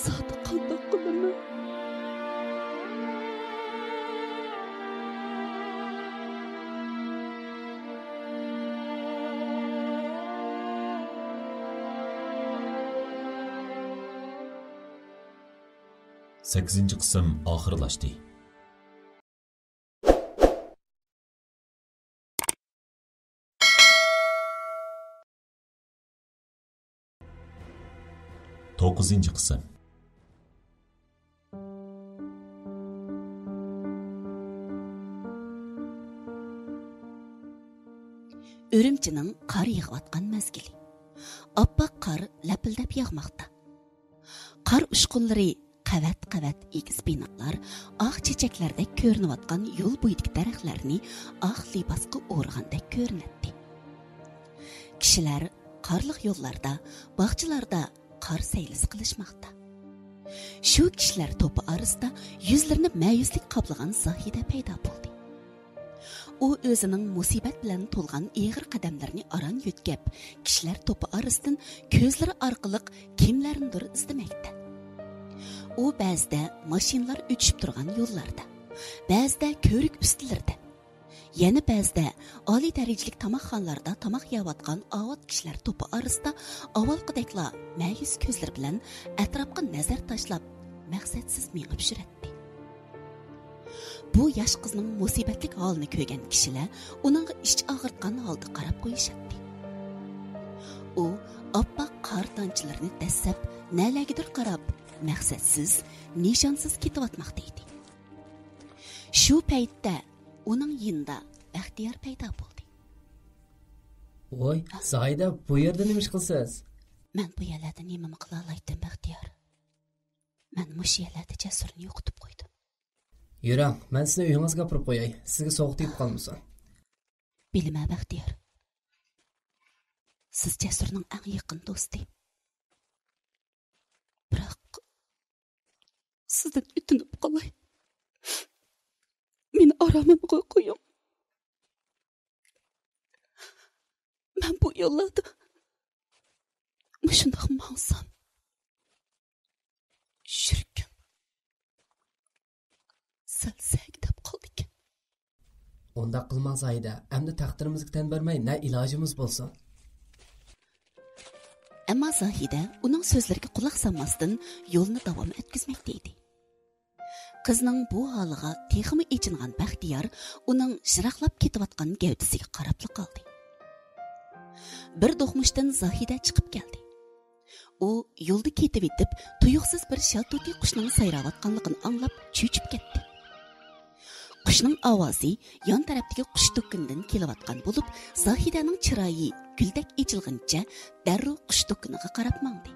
زادى قانداق قىلىمەن؟ سەككىزىنچى قىسىم ئاخىرلاشتى. توققۇزىنچى قىسىم. ئۈرۈمچىنىڭ قار يېغىۋاتقان مەزگىلى. ئاپئاق قار لەپىلدەپ ياغماقتا. قار ئۇچقۇنلىرى قەۋەت-قەۋەت ئېگىز بىنالار، ئاق چېچەكلەردەك كۆرۈنۈۋاتقان يول بويىدىكى دەرەخلەرنى ئاق لىباسقا ئورىغاندەك كۆرۈنەتتى. كىشىلەر قارلىق يوللاردا، باغچىلاردا قار سەيلىسى قىلىشماقتا. شۇ كىشىلەر توپى ئارىسىدا يۈزلىرىنى مەيۈسلۈك قاپلىغان زاھىدە پەيدا بولدى. ئۇ ئۆزىنىڭ مۇسىبەت بىلەن تولغان ئېغىر قەدەملىرىنى ئاران يۆتكەپ، كىشىلەر توپى ئارىسىدىن كۆزلىرى ئارقىلىق كىملەرنىدۇر ئىزدىمەكتە. ئۇ بەزىدە ماشىنىلار ئۆتۈشۈپ تۇرغان يوللاردا، بەزىدە كۆۋرۈك ئۈستىلىرىدە، يەنە بەزىدە ئالىي دەرىجىلىك تاماقخانىلاردا تاماق يەۋاتقان ئاۋات كىشىلەر توپى ئارىسىدا ئاۋۋالقىدەكلا مەيۈس كۆزلىرى بىلەن ئەتراپقا نەزەر تاشلاپ، مەقسەتسىز مېڭىپ يۈرەتتى. بۇ ياش قىزنىڭ مۇسىبەتلىك ھالىنى كۆرگەن كىشىلەر ئۇنىڭغا ئىچ ئاغرىتقان ھالدا قاراپ قويۇشاتتى. ئۇ ئاپئاق قار تانچىلىرىنى دەسسەپ، نەلەرگىدۇر قاراپ، مەقسەتسىز، نىشانسىز كېتىۋاتماقتا ئىدى. شۇ پەيتتە ئۇنىڭ يېنىدا بەختىيار پەيدا بولدى. ۋوي، زاھىدە، بۇ يەردە نېمە ئىش قىلىسىز؟ مەن بۇ يەرلەردە نېمىمۇ قىلالايتتىم، بەختىيار؟ مەن مۇشۇ يەرلەردە جەسۇرنى يوقىتىپ قويدۇم. يۈرۈڭ، مەن سىزنى ئۆيىڭىزگە ئاپىرىپ قوياي، سىزگە سوغۇق تېگىپ قالمىسۇن. بىلىمەن، بەختىيار. سىز جەسۇرنىڭ ئەڭ يېقىن دوستى. بىراق، سىزدىن ئۆتۈنۈپ قالاي. مېنى ئارامىمغا قويۇڭ. مەن بۇ يوللاردا مۇشۇنداق ماڭسام، يۈرىكىم سەل سەگىدەپ قالدىكەن. ئۇنداق قىلماڭ، زاھىدە. ئەمدى تەقدىرىمىزگە تەن بەرمەي، نە ئىلاجىمىز بولسۇن. ئەمما زاھىدە ئۇنىڭ سۆزلىرىگە قۇلاق سالماستىن، يولىنى داۋام ئەتكۈزمەكتە ئىدى. قىزنىڭ بۇ ھالىغا تېخىمۇ ئېچىنغان بەختىيار ئۇنىڭ يىراقلاپ كېتىۋاتقان گەۋدىسىگە قاراپلا قالدى. بىر دوقمۇشتىن زاھىدە چىقىپ كەلدى. ئۇ يولدا كېتىۋېتىپ، تۇيۇقسىز بىر شاتۇتى قۇشنىڭ سايراۋاتقانلىقىنى ئاڭلاپ، چۆچۈپ كەتتى. قۇشنىڭ ئاۋازى يان تەرەپتىكى قۇش دۇكىنىدىن كېلىۋاتقان بولۇپ، زاھىدەنىڭ چىرايى گۈلدەك ئېچىلغىنىچە دەررۇ قۇش دۇكىنىغا قاراپ ماڭدى.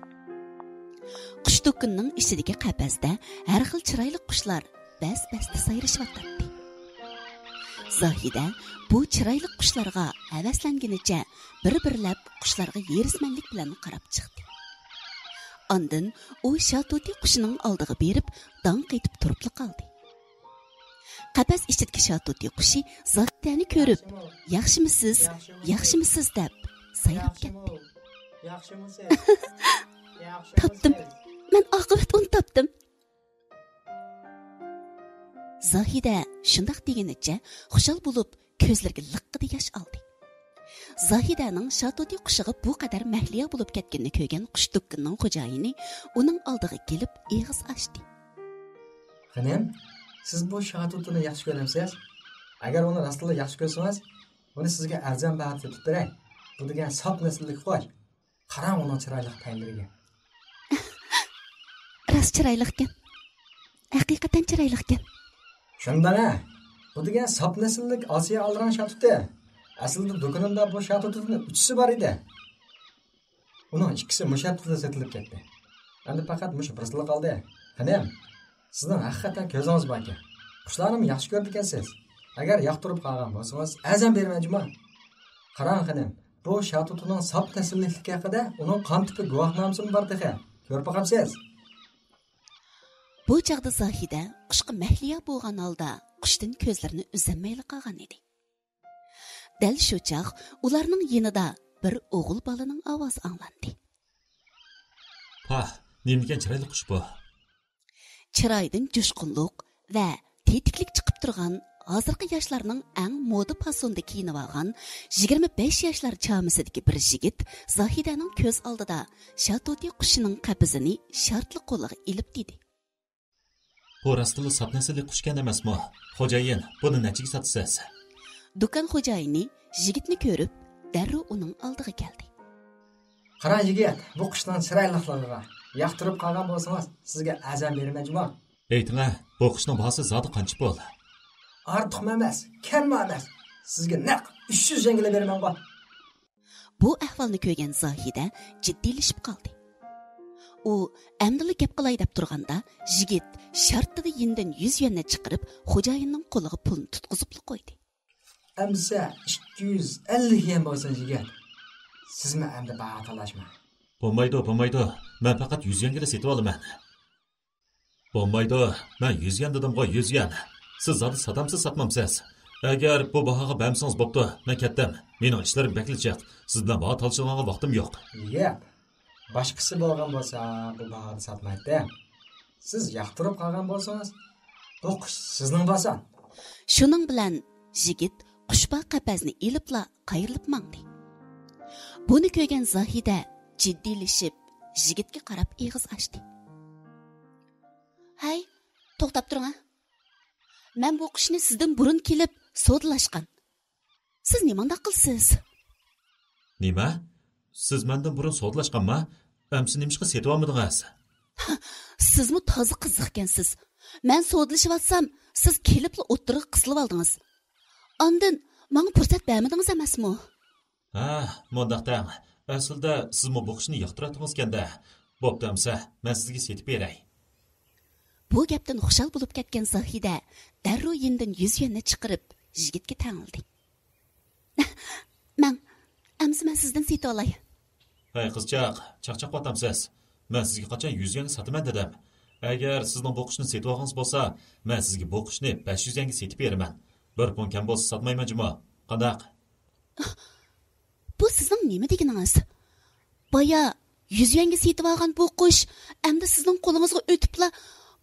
قۇش دۇكىنىنىڭ ئىچىدىكى قەپەستە ھەر خىل چىرايلىق قۇشلار بەس-بەستە سايرىشىۋاتاتتى. زاھىدە بۇ چىرايلىق قۇشلارغا ھەۋەسلەنگىنىچە بىر-بىرلەپ قۇشلارغا ھېرىسمەنلىك بىلەن قاراپ چىقتى. ئاندىن ئۇ شاتۇتى قۇشىنىڭ ئالدىغا بېرىپ، داڭ قېتىپ تۇرۇپلا قالدى. قەپەس ئىچىدىكى شاتۇتى قۇشى زاھىدەنى كۆرۈپ، «ياخشىمۇ سىز؟ ياخشىمۇ سىز؟» دەپ سايراپ كەتتى. «تاپتىم. مەن ئاقىۋەت ئۇنى تاپتىم.» زاھىدە شۇنداق دېگىنىچە خۇشال بولۇپ، كۆزلىرىگە لىققىدە ياش ئالدى. زاھىدەنىڭ شاتۇتى قۇشىغا بۇ قەدەر مەھلىيا بولۇپ كەتكىنىنى كۆرگەن قۇش دۇكىنىنىڭ خوجايىنى ئۇنىڭ ئالدىغا كېلىپ ئېغىز ئاچتى. «خېنىم، سىز بۇ شاتۇتىنى ياخشى كۆرەمسىز؟ ئەگەر ئۇنى راستلا ياخشى كۆرسىڭىز، ئۇنى سىزگە ئەرزان باھادا سېتىپ بېرەي. بۇ دېگەن ساپ نەسىللىك قۇش. قاراڭ ئۇنىڭ چىرايلىق پەيلىرىگە.» «راست چىرايلىقكەن. ھەقىقەتەن چىرايلىقكەن.» «شۇنداق ھە؟ بۇ دېگەن ساپ نەسىللىك ئاسىيا ئالراڭ شاتۇتى. ئەسلىدە دۇكىنىمدا بۇ شاتۇتىدىن ئۈچىسى بار ئىدى. ئۇنىڭ ئىككىسى مۇشۇ ھەپتىدە سېتىلىپ كەتتى. ئەمدى پەقەت مۇشۇ بىرسىلا قالدى. خېنىم، سىزنىڭ ھەقىقەتەن كۆزىڭىز باركەن. قۇشلارنىمۇ ياخشى كۆرىدىكەنسىز. ئەگەر ياقتۇرۇپ قالغان بولسىڭىز، ئەرزان بېرىمەن جۇمۇ.» قاراڭ خېنىم، بۇ شاتۇتىنىڭ ساپ نەسىللىكلىكى ھەققىدە ئۇنىڭ قان تىپى گۇۋاھنامىسىمۇ بار تېخى. كۆرۈپ باقامسىز؟ بۇ چاغدا زاھىدە قۇشقا مەھلىيا بولغان ھالدا قۇشتىن كۆزلىرىنى ئۈزەلمەيلا قالغان ئىدى. دەل شۇ چاغ ئۇلارنىڭ يېنىدا بىر ئوغۇل بالىنىڭ ئاۋازى ئاڭلاندى. پاھ، نېمىكەن چىرايلىق قۇش بۇ؟ چىرايىدىن جۇشقۇنلۇق ۋە تېتىكلىك چىقىپ تۇرغان، ھازىرقى ياشلارنىڭ ئەڭ مودا پاسوندا كىيىنىۋالغان يىگىرمە بەش ياشلار چامىسىدىكى بىر يىگىت زاھىدەنىڭ كۆز ئالدىدا شاتۇتى قۇشىنىڭ قەپىسىنى شارتلا قولىغا ئېلىپ دېدى. بۇ راستتىنلا ساپ نەسىللىك قۇشكەن ئەمەسمۇ؟ خوجايىن، بۇنى نەچچىگە ساتىسىز؟ دۇكان خوجايىنى يىگىتنى كۆرۈپ، دەررۇ ئۇنىڭ ئالدىغا كەلدى. قاراڭ يىگىت، بۇ قۇشنىڭ چىرايلىقلىقىغا ياقتۇرۇپ قالغان بولسىڭىز، سىزگە ئەرزان بېرىمەن جۇمۇ. ئېيتىڭە، بۇ قۇشنىڭ باھاسى زادى قانچە پۇل؟ ئارتۇقمۇ ئەمەس، كەممۇ ئەمەس. سىزگە نەق ئۈچ يۈز يۈەنگىلا بېرىمەنغۇ. بۇ ئەھۋالنى كۆرگەن زاھىدە جىددىيلىشىپ قالدى. ئۇ ئەمدىلا گەپ قىلاي دەپ تۇرغاندا، يىگىت شارتتىلا يېنىدىن يۈز يۈەننى چىقىرىپ، خوجايىننىڭ قولىغا پۇلنى تۇتقۇزۇپلا قويدى. ئەمسە ئىككى يۈز ئەللىك يۈەن بولسۇن، يىگىت. سىزمۇ ئەمدى باھا تالاشماڭ. بولمايدۇ، بولمايدۇ. مەن پەقەت يۈز يۈەنگىلا سېتىۋالىمەن. بولمايدۇ. مەن يۈز يۈەن دېدىمغۇ، يۈز يۈەن. سىز زادى ساتامسىز، ساتمامسىز؟ ئەگەر بۇ باھاغا بەرمىسىڭىز بوپتۇ، مەن كەتتىم. مېنىڭ ئىشلىرىم بەكلا جىق. سىز بىلەن باھا تالىشىدىغانغا ۋاقتىم يوق. ياق. باشقىسى بولغان بولسا، بۇ باھادا ساتمايتتى. سىز ياقتۇرۇپ قالغان بولسىڭىز، بۇ قۇش سىزنىڭ بولسا. شۇنىڭ بىلەن يىگىت قۇشپا قەپەسنى ئېلىپلا قايرىلىپ ماڭدى. بۇنى كۆرگەن زاھىدە جىددىيلىشىپ، يىگىتكە قاراپ ئېغىز ئاچتى. ھەي، توختاپ تۇرۇڭ ھە. مەن بۇ قۇشنى سىزدىن بۇرۇن كېلىپ سودىلاشقان. سىز نېمانداق قىلىسىز؟ نېمە؟ سىز مەندىن بۇرۇن سودىلاشقانما؟ ئەمسە نېمىشقا سېتىۋالمىدىڭىز؟ سىزمۇ تازا قىزىقكەنسىز. مەن سودىلىشىۋاتسام، سىز كېلىپلا ئوتتۇرىغا قىسىلىۋالدىڭىز. ئاندىن ماڭا پۇرسەت بەرمىدىڭىز ئەمەسمۇ؟ ھە، مۇنداق دەڭ. ئەسلىدە سىزمۇ بۇ قۇشنى ياقتۇراتتىڭىزكەن-دە. بوپتۇ ئەمسە، مەن سىزگە سېتىپ بېرەي. بۇ گەپتىن خۇشال بولۇپ كەتكەن زاھىدە دەررۇ يېنىدىن يۈز يۈەننى چىقىرىپ، يىگىتكە تەڭلىدى. مەڭ، ئەمسە مەن سىزدىن سېتىۋالاي. ھەي قىزچاق، چاقچاقلىۋاتامسىز؟ مەن سىزگە قاچان يۈز يۈەنگە ساتىمەن دېدىم؟ ئەگەر سىزنىڭ بۇ قۇشنى سېتىۋالغىڭىز بولسا، مەن سىزگە بۇ قۇشنى بەش يۈز يۈەنگە سېتىپ بېرىمەن. بىر پۇڭ كەم بولسا ساتمايمەن جۇمۇ. قانداق؟ بۇ سىزنىڭ نېمە دېگىنىڭىز؟ بايا يۈز يۈەنگە سېتىۋالغان بۇ قۇش ئەمدى سىزنىڭ قولىڭىزغا ئۆتۈپلا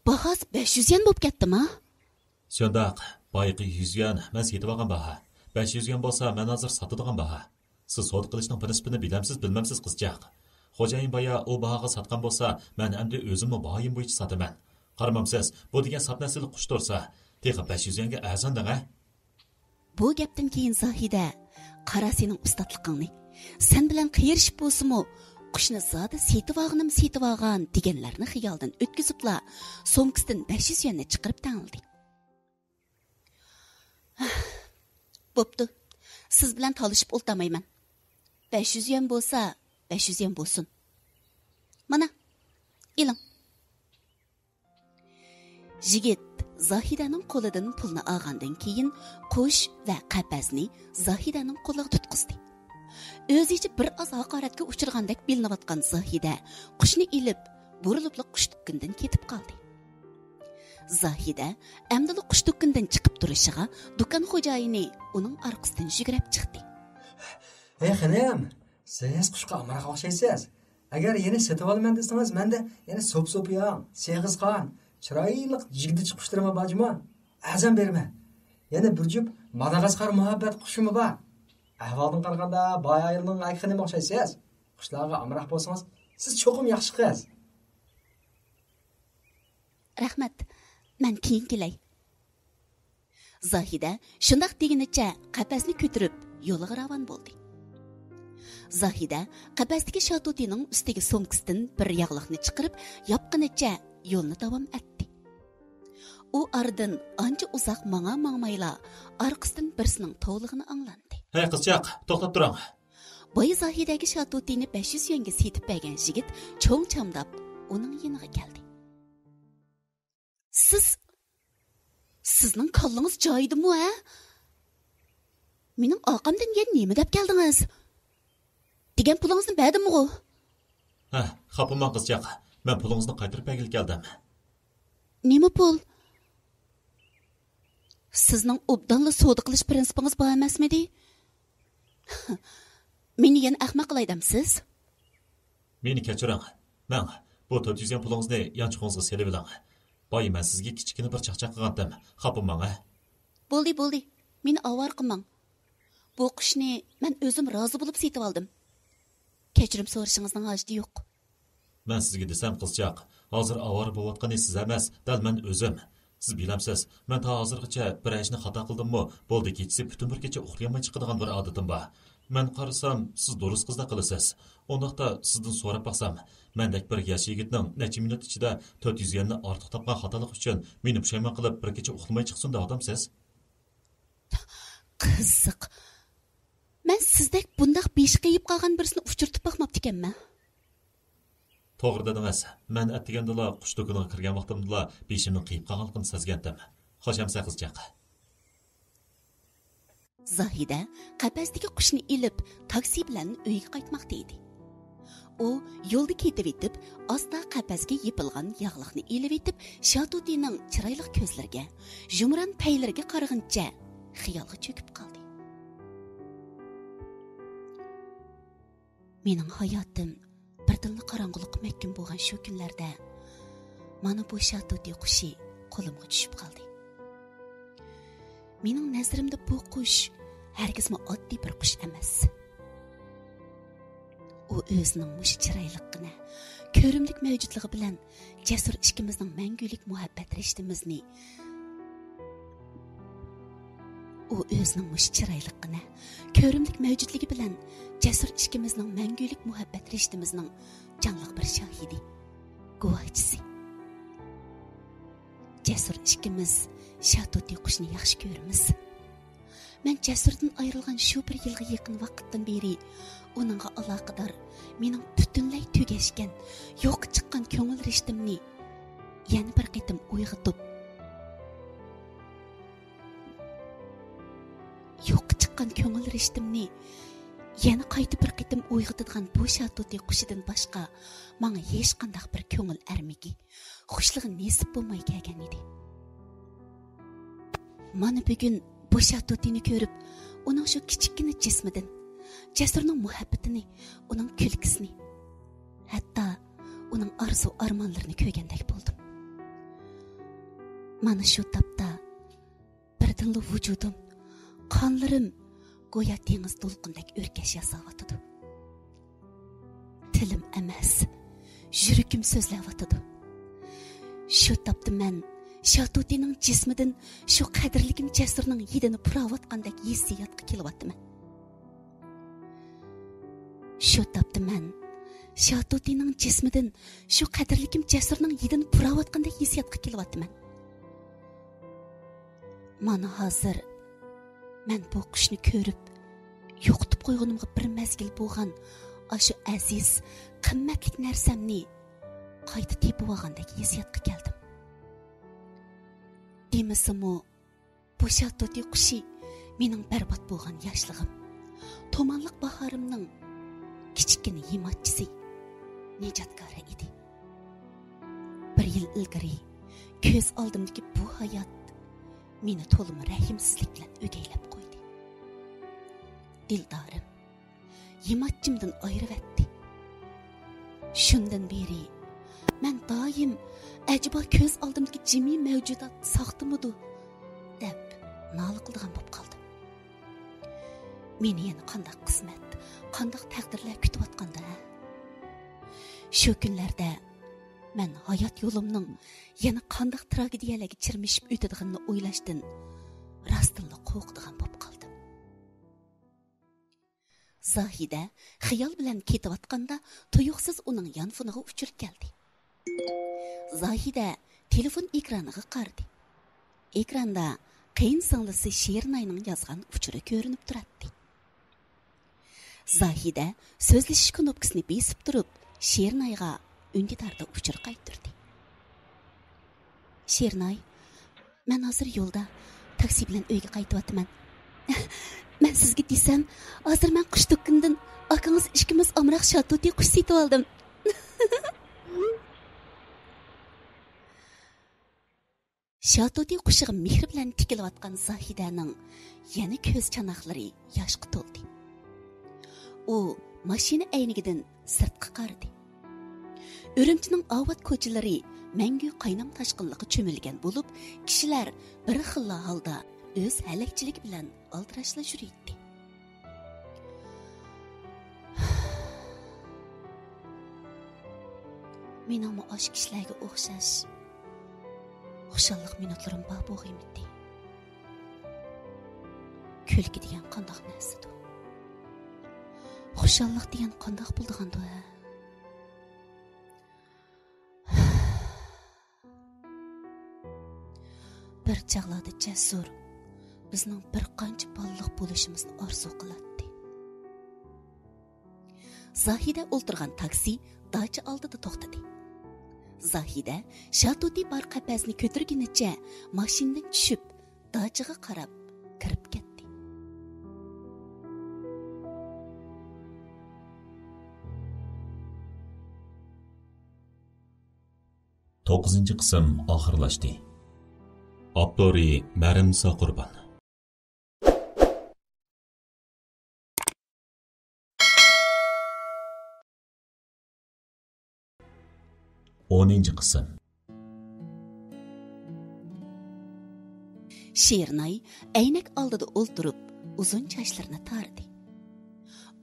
باھاسى بەش يۈز يۈەن بولۇپ كەتتىما؟ شۇنداق، بايىقى يۈز يۈەن مەن سېتىۋالغان باھا. بەش يۈز يۈەن بولسا مەن ھازىر ساتىدىغان باھا. سىز سودا قىلىشنىڭ پىرىنسىپىنى بىلەمسىز، بىلمەمسىز قىزچاق؟ خوجايىن بايا ئۇ باھاغا ساتقان بولسا، مەن ئەمدى ئۆزۈمنىڭ باھايىم بويىچە ساتىمەن. قارىمامسىز، بۇ دېگەن ساپ نەسىللىك قۇش تۇرسا، تېخى بەش يۈز يۈەنگە ئەرزان دەڭە. بۇ گەپتىن كېيىن زاھىدە، قارا سېنىڭ ئۇستاتلىقىڭنى، سەن بىلەن قېرىشىپ بولسىمۇ، قۇشنى زادى سېتىۋالغىنىم سېتىۋالغان دېگەنلەرنى خىيالىدىن ئۆتكۈزۈپلا، سومكىسىدىن بەش يۈز يۈەننى چىقىرىپ تەڭلىدى. بوپتۇ، سىز بىلەن تالىشىپ ئولتۇرمايمەن. بەش يۈز يۈەن بولسا، بەش يۈز يۈەن بولسۇن. مانا، ئېلىڭ. يىگىت زاھىدەنىڭ قولىدىن پۇلنى ئالغاندىن كېيىن، قۇش ۋە قەپەسنى زاھىدەنىڭ قولىغا تۇتقۇزدى. ئۆزىچە بىر ئاز ھاقارەتكە ئۇچرىغاندەك بىلىنىۋاتقان زاھىدە قۇشنى ئېلىپ، بۇرۇلۇپلا قۇش دۇكىنىدىن كېتىپ قالدى. زاھىدە ئەمدىلا قۇش دۇكىنىدىن چىقىپ تۇرۇشىغا، دۇكان خوجايىنى ئۇنىڭ ئارقىسىدىن يۈگۈرۈپ چىقتى. ھەي خېنىم، سىز قۇشقا ئامراق ئوخشايسىز. ئەگەر يەنە سېتىۋالىمەن دېسىڭىز، مەندە يەنە سوپسوپىياڭ، سېغىزخان، چىرايلىق جىگدىچى قۇشلىرىمۇ بار جۇمۇ. ئەرزان بېرىمەن. يەنە بىر جۈپ ماداغاسكار مۇھەببەت قۇشىمۇ بار. ئەھۋالدىن قارىغاندا، باي ئايالنىڭ ئەركىخېنىمى ئوخشايسىز. قۇشلارغا ئامراق بولسىڭىز، سىز چوقۇم ياخشى قىز. رەھمەت، مەن كېيىن كېلەي. زاھىدە شۇنداق دېگىنىچە قەپەسنى كۆتۈرۈپ يولىغا راۋان بولدى. زاھىدە قەپەستىكى شاتۇتىنىڭ ئۈستىگە سومكىسىدىن بىر ياغلىقنى چىقىرىپ ياپقىنىچە يولىنى داۋام ئەتتى. ئۇ ئارىدىن ئانچە ئۇزاق ماڭا ماڭمايلا ئارقىسىدىن بىرسىنىڭ توۋلىغىنى ئاڭلاندى. ھەي قىزچاق، توختاپ تۇرۇڭ. بايا زاھىدەگە شاتۇتىنى بەش يۈز يۈەنگە سېتىپ بەرگەن يىگىت چوڭ چامداپ ئۇنىڭ يېنىغا كەلدى. سىز، سىزنىڭ كاللىڭىز جايىدىمۇ، ھە؟ مېنىڭ ئارقامدىن يەنە نېمە دەپ كەلدىڭىز؟ دېگەن پۇلىڭىزنى بەردىمغۇ؟ ھە، خاپىماڭ قىزچاق، مەن پۇلىڭىزنى قايتۇرۇپ بەرگىلى كەلدىم. نېمە پۇل؟ سىزنىڭ ئوبدانلا سودا قىلىش پىرىنسىپىڭىز بار ئەمەسمىدى؟ مېنى يەنە ئەخمەق قىلاي دەمسىز؟ مېنى كەچۈرۈڭ. مەن بۇ تۆت يۈز يۈەن پۇلىڭىزنى يانچۇقىڭىزغا سېلىۋېلىڭ. بايا مەن سىزگە كىچىككىنە بىر چاقچاق قىلغانتىم. خاپىماڭ، ھە؟ بولدى، بولدى. مېنى ئاۋارە قىلماڭ. بۇ قۇشنى مەن ئۆزۈم رازى بولۇپ سېتىۋالدىم. كەچۈرۈم سورىشىڭىزنىڭ ھاجىتى يوق. مەن سىزگە دېسەم، قىزچاق، ھازىر ئاۋارە بولۇۋاتقىنى سىز ئەمەس، دەل مەن ئۆزۈم. سىز بىلەمسىز، مەن تا ھازىرغىچە بىرەر ئىشنى خاتا قىلدىممۇ، بولدى كېچىسى پۈتۈن بىر كېچە ئۇخلىيالماي چىقىدىغان بىر ئادىتىم بار. مەن قارىسام، سىز دۇرۇس قىزدەك قىلىسىز. ئۇنداقتا سىزدىن سوراپ باقسام، مەندەك بىر ياش يىگىتنىڭ نەچچە مىنۇت ئىچىدە تۆت يۈز يۈەننى ئارتۇق تاپقان خاتالىقى ئۈچۈن مېنى پۇشايمان قىلىپ، بىر كېچە ئۇخلىماي چىقسۇن دەۋاتامسىز؟ قىزىق. مەن سىزدەك بۇنداق بېشى قېيىپ قالغان بىرسىنى ئۇچرىتىپ باقماپتىكەنمەن. توغرا دېدىڭىز. مەن ئەتىگەندىلا قۇش دۇكىنىغا كىرگەن ۋاقتىمدىلا بېشىمنىڭ قېيىپ قالغانلىقىنى سەزگەنتىم. خوش ئەمىسە، قىزچاق؟ زاھىدە قەپەستىكى قۇشنى ئېلىپ، تاكسى بىلەن ئۆيىگە قايتماقتا ئىدى. ئۇ يولدا كېتىۋېتىپ، ئاستا قەپەسكە يېپىلغان ياغلىقنى ئېلىۋېتىپ، شاتۇتىنىڭ چىرايلىق كۆزلىرىگە، يۇمران پەيلىرىگە قارىغىنىچە خىيالغا چۆكۈپ قالدى. مېنىڭ ھاياتىم بىردىنلا قاراڭغۇلۇققا مەھكۇم بولغان شۇ كۈنلەردە مانا بۇ شاتۇتى قۇشى قولۇمغا چۈشۈپ قالدى. مېنىڭ نەزىرىمدە بۇ قۇش ھەرگىزمۇ ئاددىي بىر قۇش ئەمەس. ئۇ ئۆزىنىڭ مۇشۇ چىرايلىققىنە، كۆرۈملۈك مەۋجۇتلۇقى بىلەن جەسۇر ئىككىمىزنىڭ مەڭگۈلۈك مۇھەببەت رىشتىمىزنى، ئۇ ئۆزىنىڭ مۇشۇ چىرايلىققىنە، كۆرۈملۈك مەۋجۇتلۇقى بىلەن جەسۇر ئىككىمىزنىڭ مەڭگۈلۈك مۇھەببەت رىشتىمىزنىڭ جانلىق بىر شاھىدى، گۇۋاھچىسى. جەسۇر ئىككىمىز شاتۇتى قۇشنى ياخشى كۆرىمىز. مەن جەسۇردىن ئايرىلغان شۇ بىر يىلغا يېقىن ۋاقىتتىن بېرى ئۇنىڭغا ئالاقىدار مېنىڭ پۈتۈنلەي تۈگەشكەن، يوققا چىققان كۆڭۈل رىشتەمنى يەنە بىر قېتىم ئويغىتىپ، يوققا چىققان كۆڭۈل رىشتەمنى يەنە قايتا بىر قېتىم ئويغىتىدىغان بۇ شاتۇتى قۇشىدىن باشقا ماڭا ھېچقانداق بىر كۆڭۈل ئەرمىكى، خۇشلۇقى نېسىپ بولماي كەلگەن ئىدى. مانا بۈگۈن بۇ شاتۇتىنى كۆرۈپ، ئۇنىڭ شۇ كىچىككىنە جىسمىدىن، جەسۇرنىڭ مۇھەببىتىنى، ئۇنىڭ كۈلكىسىنى، ھەتتا ئۇنىڭ ئارزۇ-ئارمانلىرىنى كۆرگەندەك بولدۇم. مانا شۇ تاپتا بىردىنلا ۋۇجۇدۇم، قانلىرىم گويا دېڭىز دولقۇنىدەك ئۆركەش ياساۋاتىدۇ. تىلىم ئەمەس، يۈرىكىم سۆزلەۋاتىدۇ. شۇ تاپتا مەن شاتۇتىنىڭ جىسمىدىن شۇ قەدىرلىكىم جەسۇرنىڭ ھىدىنى پۇراۋاتقاندەك ھېسسىياتقا كېلىۋاتىمەن. شۇ تاپتا مەن شاتۇتىنىڭ جىسمىدىن شۇ قەدىرلىكىم جەسۇرنىڭ ھىدىنى پۇراۋاتقاندەك ھېسسىياتقا كېلىۋاتىمەن. مانا ھازىر مەن بۇ قۇشنى كۆرۈپ، يوقىتىپ قويغىنىمغا بىر مەزگىل بولغان ئاشۇ ئەزىز، قىممەتلىك نەرسەمنى قايتا تېپىۋالغاندەك ھېسسىياتقا كەلدىم. دېمىسىمۇ، بۇ شاتۇتى قۇشى مېنىڭ بەربات بولغان ياشلىقىم، تومانلىق باھارىمنىڭ كىچىككىنە يېماچچىسى، نىجاتكارى ئىدى. بىر يىل ئىلگىرى كۆز ئالدىمدىكى بۇ ھايات مېنى تولىمۇ رەھىمسىزلىك بىلەن ئۆگەيلەپ قويدى. دىلدارىم يېماچچىمدىن ئايرىۋەتتى. شۇندىن بېرى مەن دائىم، «ئەجەبا كۆز ئالدىمدىكى جىمى مەۋجۇدات ساختىمىدۇ؟» دەپ نالە قىلىدىغان بولۇپ قالدىم. مېنى يەنە قانداق قىسمەت، قانداق تەقدىرلەر كۈتۈۋاتقاندۇ، ھە؟ شۇ كۈنلەردە مەن ھايات يولۇمنىڭ يەنە قانداق تراگېدىيەلەرگە چىرمىشىپ ئۆتىدىغىنىنى ئويلاشتىن راستتىنلا قورقىدىغان بولۇپ قالدىم. زاھىدە خىيال بىلەن كېتىۋاتقاندا، تۇيۇقسىز ئۇنىڭ يانفونىغا ئۇچۇر كەلدى. زاھىدە تېلېفون ئېكرانىغا قارىدى. ئېكراندا قېيىنسىڭلىسى شېرىناينىڭ يازغان ئۇچۇرى كۆرۈنۈپ تۇراتتى. زاھىدە سۆزلىشىش كۇنۇپكىسىنى بېسىپ تۇرۇپ، شېرىنايغا ئۈندىداردا ئۇچۇر قايتۇردى. شېرىناي، مەن ھازىر يولدا، تاكسى بىلەن ئۆيگە قايتىۋاتىمەن. مەن سىزگە دېسەم، ھازىر مەن قۇش دۇكىنىدىن ئاكىڭىز ئىككىمىز ئامراق شاتۇتى قۇش سېتىۋالدىم. شاتۇتى قۇشىغا مېھرى بىلەن تىكىلىۋاتقان زاھىدەنىڭ يەنە كۆز چاناقلىرى ياشقا تولدى. ئۇ ماشىنا ئەينىكىدىن سىرتقا قارىدى. ئۈرۈمچىنىڭ ئاۋات كوچىلىرى مەڭگۈ قاينام تاشقىنلىققا چۆمۈلگەن بولۇپ، كىشىلەر بىر خىللا ھالدا ئۆز ھەلەكچىلىكى بىلەن ئالدىراشلا يۈرۈيتتى. مېنىڭمۇ ئاشۇ كىشىلەرگە ئوخشاش خۇشاللىق مىنۇتلىرىم بار بولغىيمىدى. كۈلكە دېگەن قانداق نەرسىدۇ؟ خۇشاللىق دېگەن قانداق بولىدىغاندۇ، ھە؟ بىر چاغلاردا جەسۇر بىزنىڭ بىر قانچە بالىلىق بولۇشىمىزنى ئارزۇ قىلاتتى. زاھىدە ئولتۇرغان تاكسى داچا ئالدىدا توختىدى. زاھىدە شاتۇتى بار قەپەسنى كۆتۈرگىنىچە ماشىنىدىن چۈشۈپ، داچىغا قاراپ كىرىپ كەتتى. توققۇزىنچى قىسىم ئاخىرلاشتى. ئاپتورى مەرىمنىسا قۇربان. ئونىنچى قىسىم. شېرىناي ئەينەك ئالدىدا ئولتۇرۇپ، ئۇزۇن چاچلىرىنى تارىدى.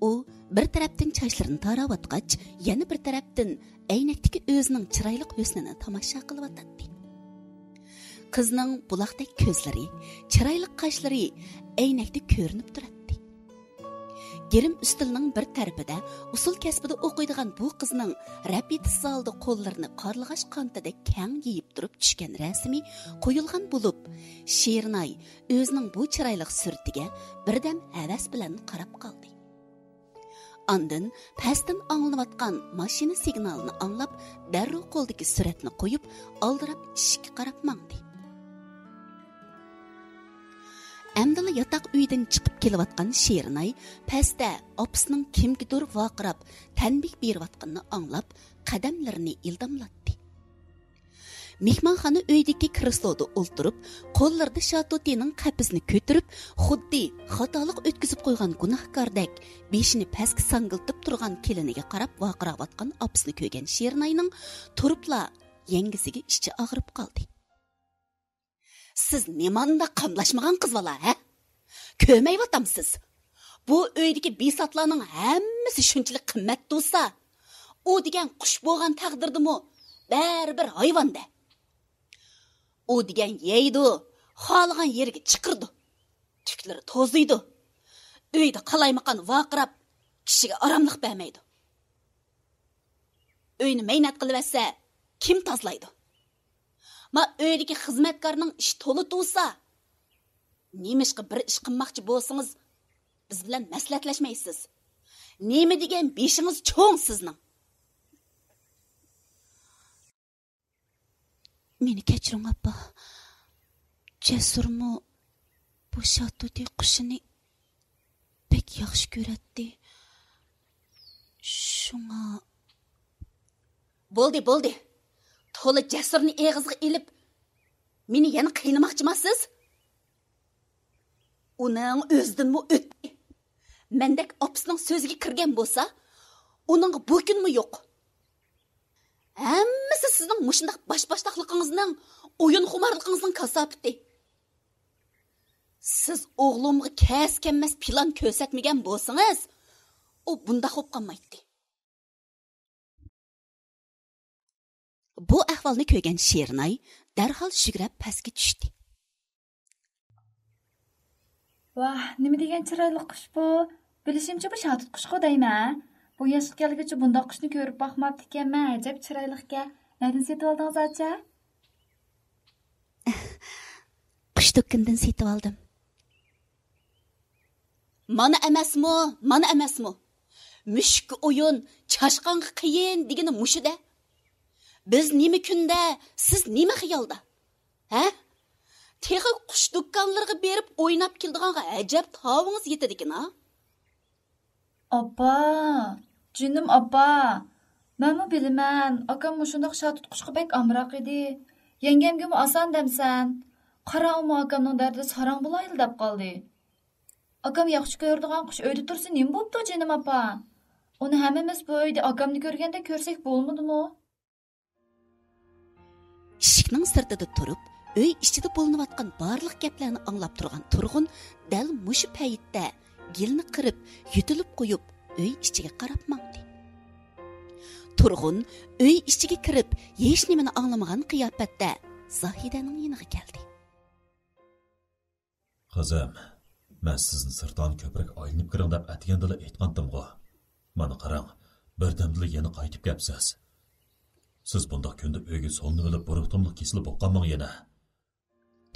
ئۇ بىر تەرەپتىن چاچلىرىنى تاراۋاتقاچ، يەنە بىر تەرەپتىن ئەينەكتىكى ئۆزىنىڭ چىرايلىق ھۆسنىنى تاماشا قىلىۋاتاتتى. قىزنىڭ بۇلاقتەك كۆزلىرى، چىرايلىق قاشلىرى ئەينەكتە كۆرۈنۈپ تۇراتتى. گىرىم ئۈستىلىنىڭ بىر تەرىپىدە ئۇسسۇل كەسپىدە ئوقۇيدىغان بۇ قىزنىڭ رەپىدە زالدا قوللىرىنى قارلىغاچ قانتىدەك كەڭ يېيىپ تۇرۇپ چۈشكەن رەسىمى قويۇلغان بولۇپ، شېرىناي ئۆزىنىڭ بۇ چىرايلىق سۈرىتىگە بىردەم ھەۋەس بىلەن قاراپ قالدى. ئاندىن پەستىن ئاڭلىنىۋاتقان ماشىنا سىگنالىنى ئاڭلاپ، دەررۇ قولىدىكى سۈرەتنى قويۇپ، ئالدىراپ ئىشىككە قاراپ ماڭدى. ئەمدىلا ياتاق ئۆيدىن چىقىپ كېلىۋاتقان شېرىناي پەستە ئاپىسىنىڭ كىمگىدۇر ۋارقىراپ تەنبىھ بېرىۋاتقىنىنى ئاڭلاپ، قەدەملىرىنى ئىلداملاتتى. مېھمانخانا ئۆيدىكى كرېسلودا ئولتۇرۇپ، قوللىرىدا شاتۇتىنىڭ قەپىسىنى كۆتۈرۈپ، خۇددى خاتالىق ئۆتكۈزۈپ قويغان گۇناھكاردەك بېشىنى پەسكە ساڭگىلتىپ تۇرغان كېلىنىگە قاراپ ۋارقىراۋاتقان ئاپىسىنى كۆرگەن شېرىناينىڭ تۇرۇپلا يەڭگىسىگە ئىچى ئاغرىپ قالدى. سىز نېمانداق قاملاشمىغان قىز بالا، ھە؟ كۆرمەيۋاتامسىز؟ بۇ ئۆيدىكى بىساتلارنىڭ ھەممىسى شۇنچىلىك قىممەت تۇرسا، ئۇ دېگەن قۇش بولغان تەقدىردىمۇ بەرىبىر ھايۋان-دە. ئۇ دېگەن يەيدۇ، خالىغان يېرىگە چىقىرىدۇ. تۈكلىرى توزۇيدۇ. ئۆيدە قالايمىقان ۋارقىراپ، كىشىگە ئاراملىق بەرمەيدۇ. ئۆينى مەينەت قىلىۋەتسە، كىم تازىلايدۇ؟ ما ئۆيدىكى خىزمەتكارنىڭ ئىشى تولا تۇرسا، نېمىشقا بىر ئىش قىلماقچى بولسىڭىز، بىز بىلەن مەسلىھەتلەشمەيسىز؟ نېمە دېگەن بېشىڭىز چوڭ سىزنىڭ؟ مېنى كەچۈرۈڭ، ئاپا. جەسۇرمۇ بۇ شاتۇتى قۇشىنى بەك ياخشى كۆرەتتى. شۇڭا. بولدى، بولدى. تولا جەسۇرنى ئېغىزغا ئېلىپ، مېنى يەنە قىينىماقچىما سىز؟ ئۇنىڭ ئۆزىدىنمۇ ئۆتتى. مەندەك ئاپىسىنىڭ سۆزىگە كىرگەن بولسا، ئۇنىڭغا بۇ كۈنمۇ يوق. ھەممىسى سىزنىڭ مۇشۇنداق باش-باشتاقلىقىڭىزنىڭ، ئويۇنخۇمارلىقىڭىزنىڭ كاساپىتى. سىز ئوغلۇمغا كەس-كەممەس پىلان كۆرسەتمىگەن بولسىڭىز، ئۇ بۇنداق بولۇپ قالمايتتى. بۇ ئەھۋالنى كۆرگەن شېرىناي دەرھال يۈگۈرۈپ پەسكە چۈشتى. ۋاھ، نېمە دېگەن چىرايلىق قۇش بۇ! بىلىشىمچە، بۇ شاتۇت قۇشقۇ دەيمەن. بۇ ياشقا كەلگۈچە بۇنداق قۇشنى كۆرۈپ باقماپتىكەنمەن، ئەجەب چىرايلىقكەن. نەدىن سېتىۋالدىڭىز، ئاچا؟ قۇش دۇكىنىدىن سېتىۋالدىم. مانا ئەمەسمۇ، مانا ئەمەسمۇ؟ مۈشۈككە ئويۇن، چاشقانغا قىيىن دېگىنى مۇشۇ-دە. بىز نېمە كۈندە، سىز نېمە خىيالدا؟ ھە؟ تېخى قۇش دۇكانلىرىغا بېرىپ ئويناپ كېلىدىغانغا ئەجەب تاۋىڭىز يېتىدىكىنا. ئاپا، جېنىم ئاپا، مەنمۇ بىلىمەن، ئاكام مۇشۇنداق شا تۇتقۇچقا بەك ئامراق ئىدى. يەڭگەمگىمۇ ئاسان دەمسەن. قارا، ئۇمۇ ئاكامنىڭ دەردىدە ساراڭ بولايلى دەپ قالدى. ئاكام ياخشى كۆرىدىغان قۇش ئۆيدە تۇرسا نېمە بوپتۇ، جېنىم ئاپا؟ ئۇنى ھەممىمىز بۇ ئۆيدە ئاكامنى كۆرگەندەك كۆرسەك بولمىدىمۇ؟ ئىشىكنىڭ سىرتىدا تۇرۇپ، ئۆي ئىچىدە بولۇنۇۋاتقان بارلىق گەپلەرنى ئاڭلاپ تۇرغان تۇرغۇن دەل مۇشۇ پەيتتە گېلىنى قىرىپ، يۆتىلىپ قويۇپ، ئۆي ئىچىگە قاراپ ماڭدى. تۇرغۇن ئۆي ئىچىگە كىرىپ، ھېچنېمىنى ئاڭلىمىغان قىياپەتتە زاھىدەنىڭ يېنىغا كەلدى. قىزىم، مەن سىزنى سىرتلارنى كۆپرەك ئايلىنىپ كىرىڭ دەپ ئەتىگەندىلا ئېيتقانتىمغۇ؟ مانا قاراڭ، بىردەمدىلا يەنە قايتىپ كەپسىز. سىز بۇنداق كۈندە ئۆيگە سولىنىۋېلىپ بۇرۇقتۇملۇق كېسىلى بولۇپ قالماڭ يەنە.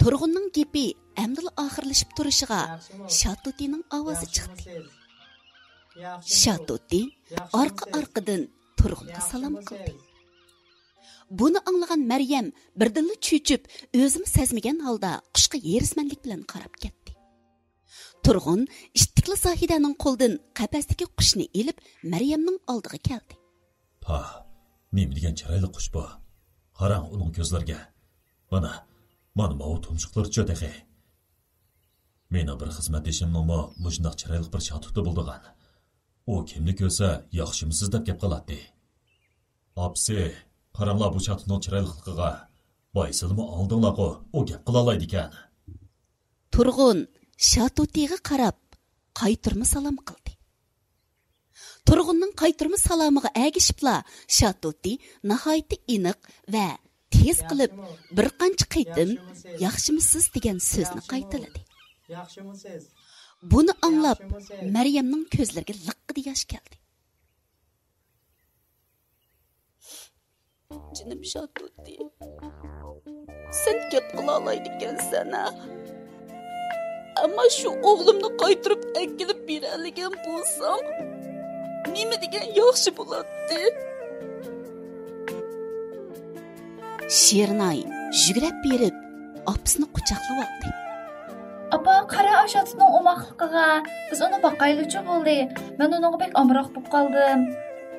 تۇرغۇننىڭ گېپى ئەمدىلا ئاخىرلىشىپ تۇرۇشىغا شاتۇتىنىڭ ئاۋازى چىقتى. شاتۇتى ئارقا-ئارقىدىن تۇرغۇنغا سالام قىلدى. بۇنى ئاڭلىغان مەريەم بىردىنلا چۆچۈپ، ئۆزىمۇ سەزمىگەن ھالدا قۇشقا ھېرىسمەنلىك بىلەن قاراپ كەتتى. تۇرغۇن ئىتتىكلا زاھىدەنىڭ قولىدىن قەپەستىكى قۇشنى ئېلىپ، مەريەمنىڭ ئالدىغا كەلدى. پاھ، نېمە دېگەن چىرايلىق قۇش بۇ! قاراڭ ئۇنىڭ كۆزلىرىگە. مانا، مانا ماۋۇ تۇمشۇقلىرىچۇ تېخى. مېنىڭ بىر خىزمەتدىشىمنىڭمۇ مۇشۇنداق چىرايلىق بىر شاتۇتى بولىدىغان. ئۇ كىمنى كۆرسە، ياخشىمۇسىز دەپ گەپ قىلاتتى. ئاپىسى، قاراڭلار بۇ شاتۇتنىڭ چىرايلىقلىقىغا. بايىسىدىمۇ ئاڭلىدىڭلارغۇ، ئۇ گەپ قىلالايدىكەن. تۇرغۇن شاتۇتىغا قاراپ، قايتۇرما سالام قىلدى. تۇرغۇننىڭ قايتۇرما سالامىغا ئەگىشىپلا، شاتۇتى ناھايىتى ئېنىق ۋە تېز قىلىپ بىر قانچە قېتىم «ياخشىمۇسىز؟» دېگەن سۆزنى قايتىلىدى. بۇنى ئاڭلاپ، مەريەمنىڭ كۆزلىرىگە لىققىدە ياش كەلدى. جېنىم شاتۇتى، سەن گەپ قىلالايدىكەنسەن ھە؟ ئەمما شۇ ئوغلۇمنى قايتۇرۇپ ئەكېلىپ بېرەلىگەن بولساڭ، نېمە دېگەن ياخشى بولاتتى. شېرىناي يۈگرەپ بېرىپ، ئاپىسىنى قۇچاقلىۋالدى. ئاپا، قارا ئاشۇ ئاتىنىڭ ئوماقلىقىغا، بىز ئۇنى باقايلىچۇ بولدى. مەن ئۇنىڭغا بەك ئامراق بولۇپ قالدىم.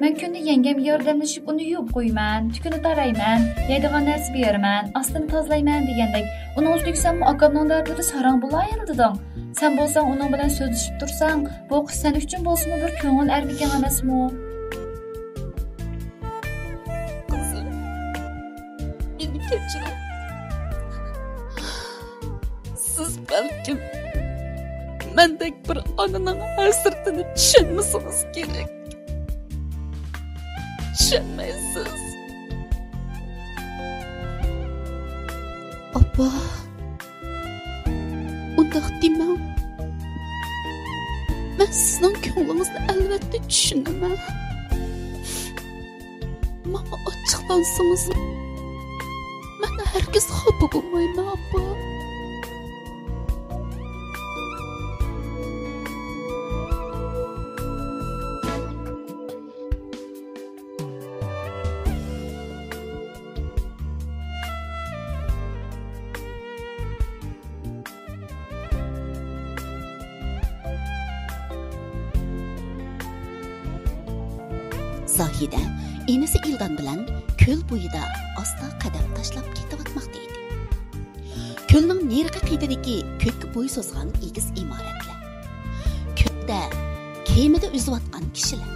مەن كۈندە يەڭگەمگە ياردەملىشىپ ئۇنى يۇيۇپ قويىمەن، تۈكىنى تارايمەن، يەيدىغان نەرسە بېرىمەن، ئاستىنى تازىلايمەن دېگەندەك. ئۇنىڭ ئۈستىگە سەنمۇ ئاكامنىڭ دەردىدە ساراڭ بولايلى دېدىڭ. سەن بولساڭ ئۇنىڭ بىلەن سۆزلىشىپ تۇرساڭ، بۇ قىش سەن ئۈچۈن بولسىمۇ بىر كۆڭۈل ئەرمىكىن ئەمەسمۇ؟ قىزىم، مېنى كەچۈرۈڭ. سىز بەلكىم مەندەك بىر ئانىنىڭ ھەسرىتىنى چۈشەنمىسىڭىز كېرەك. چۈشەنمەيسىز. ئاپا، ئۇنداق دېمەڭ. مەن سىزنىڭ كۆڭلىڭىزنى ئەلۋەتتە چۈشىنىمەن. ماڭا ئاچچىقلانسىڭىز، مەن ھەرگىز خاپا بولمايمەن، ئاپا. زاھىدە ئىنىسى ئىلدان بىلەن كۆل بويىدا ئاستا قەدەم تاشلاپ كېتىۋاتماقتا ئىدى. كۆلنىڭ نېرىقى قېتىدىكى كۆككە بوي سوزغان ئېگىز ئىمارەتلەر. كۆكتە كېمىدە ئۈزۈۋاتقان كىشىلەر.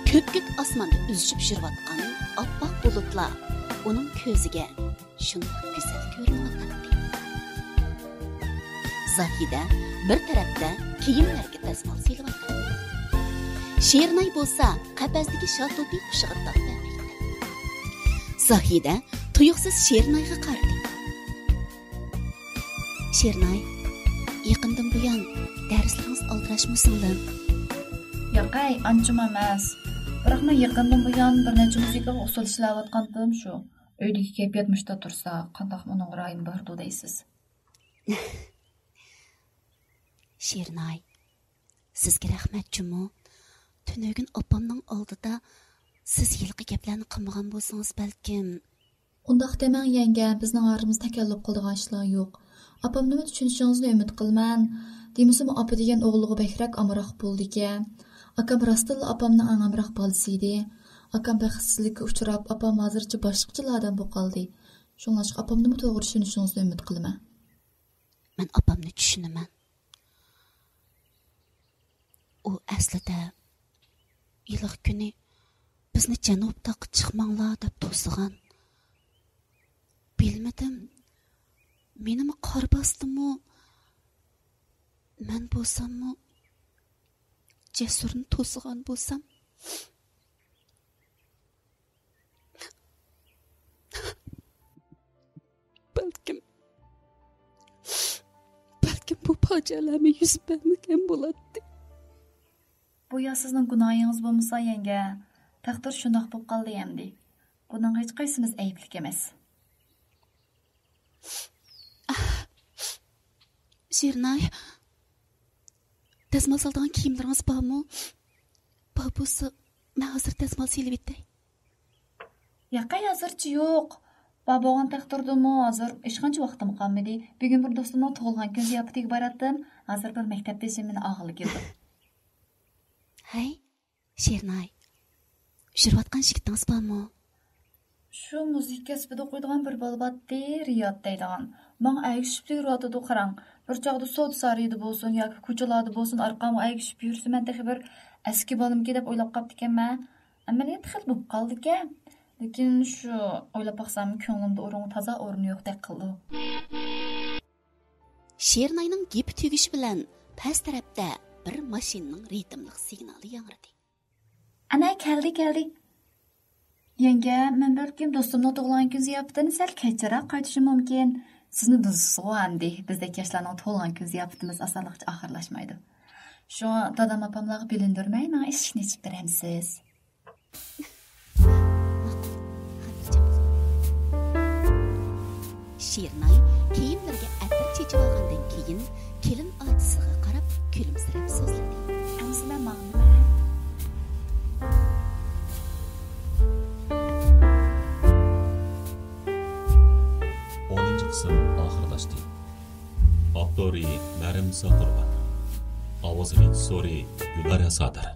كۆپكۆك ئاسماندا ئۈزۈشۈپ يۈرۈۋاتقان ئاپئاق بۇلۇتلار ئۇنىڭ كۆزىگە شۇنداق گۈزەل كۆرۈنۈۋاتاتتى. زاھىدە بىر تەرەپتە كىيىملەرگە دەسمال سېلىۋاتاتتى. شېرىناي بولسا قەپەستىكى شاتۇتى قۇشىغا دان بەرمەكتە. زاھىدە تۇيۇقسىز شېرىنايغا قارىدى. شېرىناي، يېقىندىن بۇيان دەرسلىرىڭىز ئالدىراشمۇ سىڭلىم؟ ياقەي، ئانچىمۇ ئەمەس. بىراق مەن يېقىندىن بۇيان بىر نەچچە مۇزىكىغا ئۇسسۇل ئىشلەۋاتقانتىم شۇ. ئۆيدىكى كەيپىيات مۇشۇنداق تۇرسا، قانداقمۇ ئۇنىڭغا رايىم بارىدۇ دەيسىز؟ شېرىناي، سىزگە رەھمەت جۇمۇ. تۈنۈگۈن ئاپامنىڭ ئالدىدا سىز ھېلىقى گەپلەرنى قىلمىغان بولسىڭىز بەلكىم. ئۇنداق دېمەڭ، يەڭگە، بىزنىڭ ئارىمىزدا تەكەللۇپ قىلىدىغان ئىشلار يوق. ئاپامنىمۇ چۈشىنىشىڭىزنى ئۈمىد قىلىمەن. دېمىسىمۇ، ئاپا دېگەن ئوغلىغا بەكرەك ئامراق بولىدىكەن. ئاكام راستتىنلا ئاپامنىڭ ئەڭ ئامراق بالىسى ئىدى. ئاكام بەختسىزلىككە ئۇچراپ، ئاپام ھازىرچە باشقىچىلا ئادەم بولۇپ قالدى. شۇڭلاشقا، ئاپامنىمۇ توغرا چۈشىنىشىڭىزنى ئۈمىد قىلىمەن. مەن ئاپامنى چۈشىنىمەن. ئۇ ئەسلىدە ھېلىقى كۈنى بىزنى جەنۇب تاغقا چىقماڭلار دەپ توسىغان. بىلمىدىم، مېنىمۇ قار باستىمۇ، مەن بولساممۇ جەسۇرنى توسىغان بولسام، بەلكىم، بەلكىم بۇ پاجىئەلەرمۇ يۈز بەرمىگەن بولاتتى. بۇ يا سىزنىڭ گۇناھىڭىز بولمىسا، يەڭگە، تەقدىر شۇنداق بولۇپ قالدى ئەمدى. بۇنىڭغا ھېچقايسىمىز ئەيىبلىك ئەمەس. شېرىناي، دەزمال سالىدىغان كىيىملىرىڭىز بارمۇ؟ بار بولسا، مەن ھازىر دەزمال سېلىۋېتەي. ياقەي، ھازىرچە يوق. بار بولغان تەقدىردىمۇ ھازىر ھېچقانچە ۋاقتىم قالمىدى. بۈگۈن بىر دوستۇمنىڭ تۇغۇلغان كۈن زىياپىتىگە باراتتىم. ھازىر بىر مەكتەپدىشىم مېنى ئالغىلى كېلىدۇ. ھەي، شېرىناي، يۈرۈۋاتقان يىگىتىڭىز بارمۇ؟ شۇ مۇزىكا كەسپىدە ئوقۇيدىغان بىر بالا بارتتى، رىياد دەيدىغان. ماڭا ئەگىشىپ يۈرۈۋاتىدۇ، قاراڭ. بىر چاغدا سودا سارىيىدا بولسۇن ياكى كوچىلاردا بولسۇن، ئارقامغا ئەگىشىپ يۈرسە، مەن تېخى بىر ئەسكى بالىمىكىن دەپ ئويلاپ قاپتىكەنمەن. ئەمەلىيەتتە خېلى بولۇپ قالدىكەن. لېكىن شۇ ئويلاپ باقسام، كۆڭلۈمدە ئورنىغا تازا ئورنى يوقتەك قىلىدۇ. شېرىناينىڭ گېپى تۈگىشى بىلەن پەس تەرەپتە بىر ماشىنىنىڭ رىتىملىق سىگنالى ياڭرىدى. ئەنە كەلدى، كەلدى. يەڭگە، مەن بەلكىم دوستۇمنىڭ تۇغۇلغان كۈن زىياپىتىنى سەل كەچرەك قايتىشىم مۇمكىن. سىزنى بۇزسىغۇ ئەمدى. بىزدەك ياشلارنىڭ تۇغۇلغان كۈن زىياپىتىمىز ئاسانلىقچە ئاخىرلاشمايدۇ. شۇڭا دادام ئاپاملارغا بىلىندۈرمەي ماڭا ئىشىكنى ئېچىپ بېرەمسىز؟ شېرىناي كىيىملىرىگە ئەتىر چېچىۋالغاندىن كېيىن، كېلىن ئاچىسىغا قاراپ كۈلۈمسىرەپ سۆزلىدى. ئەمىسە مەن ماڭدىمەن. ئونىنچى قىسىم ئاخىرلاشتى. ئاپتورى مەرىمنىسا قۇربان. ئاۋاز رېژىسسورى گۈلنارە سادىر.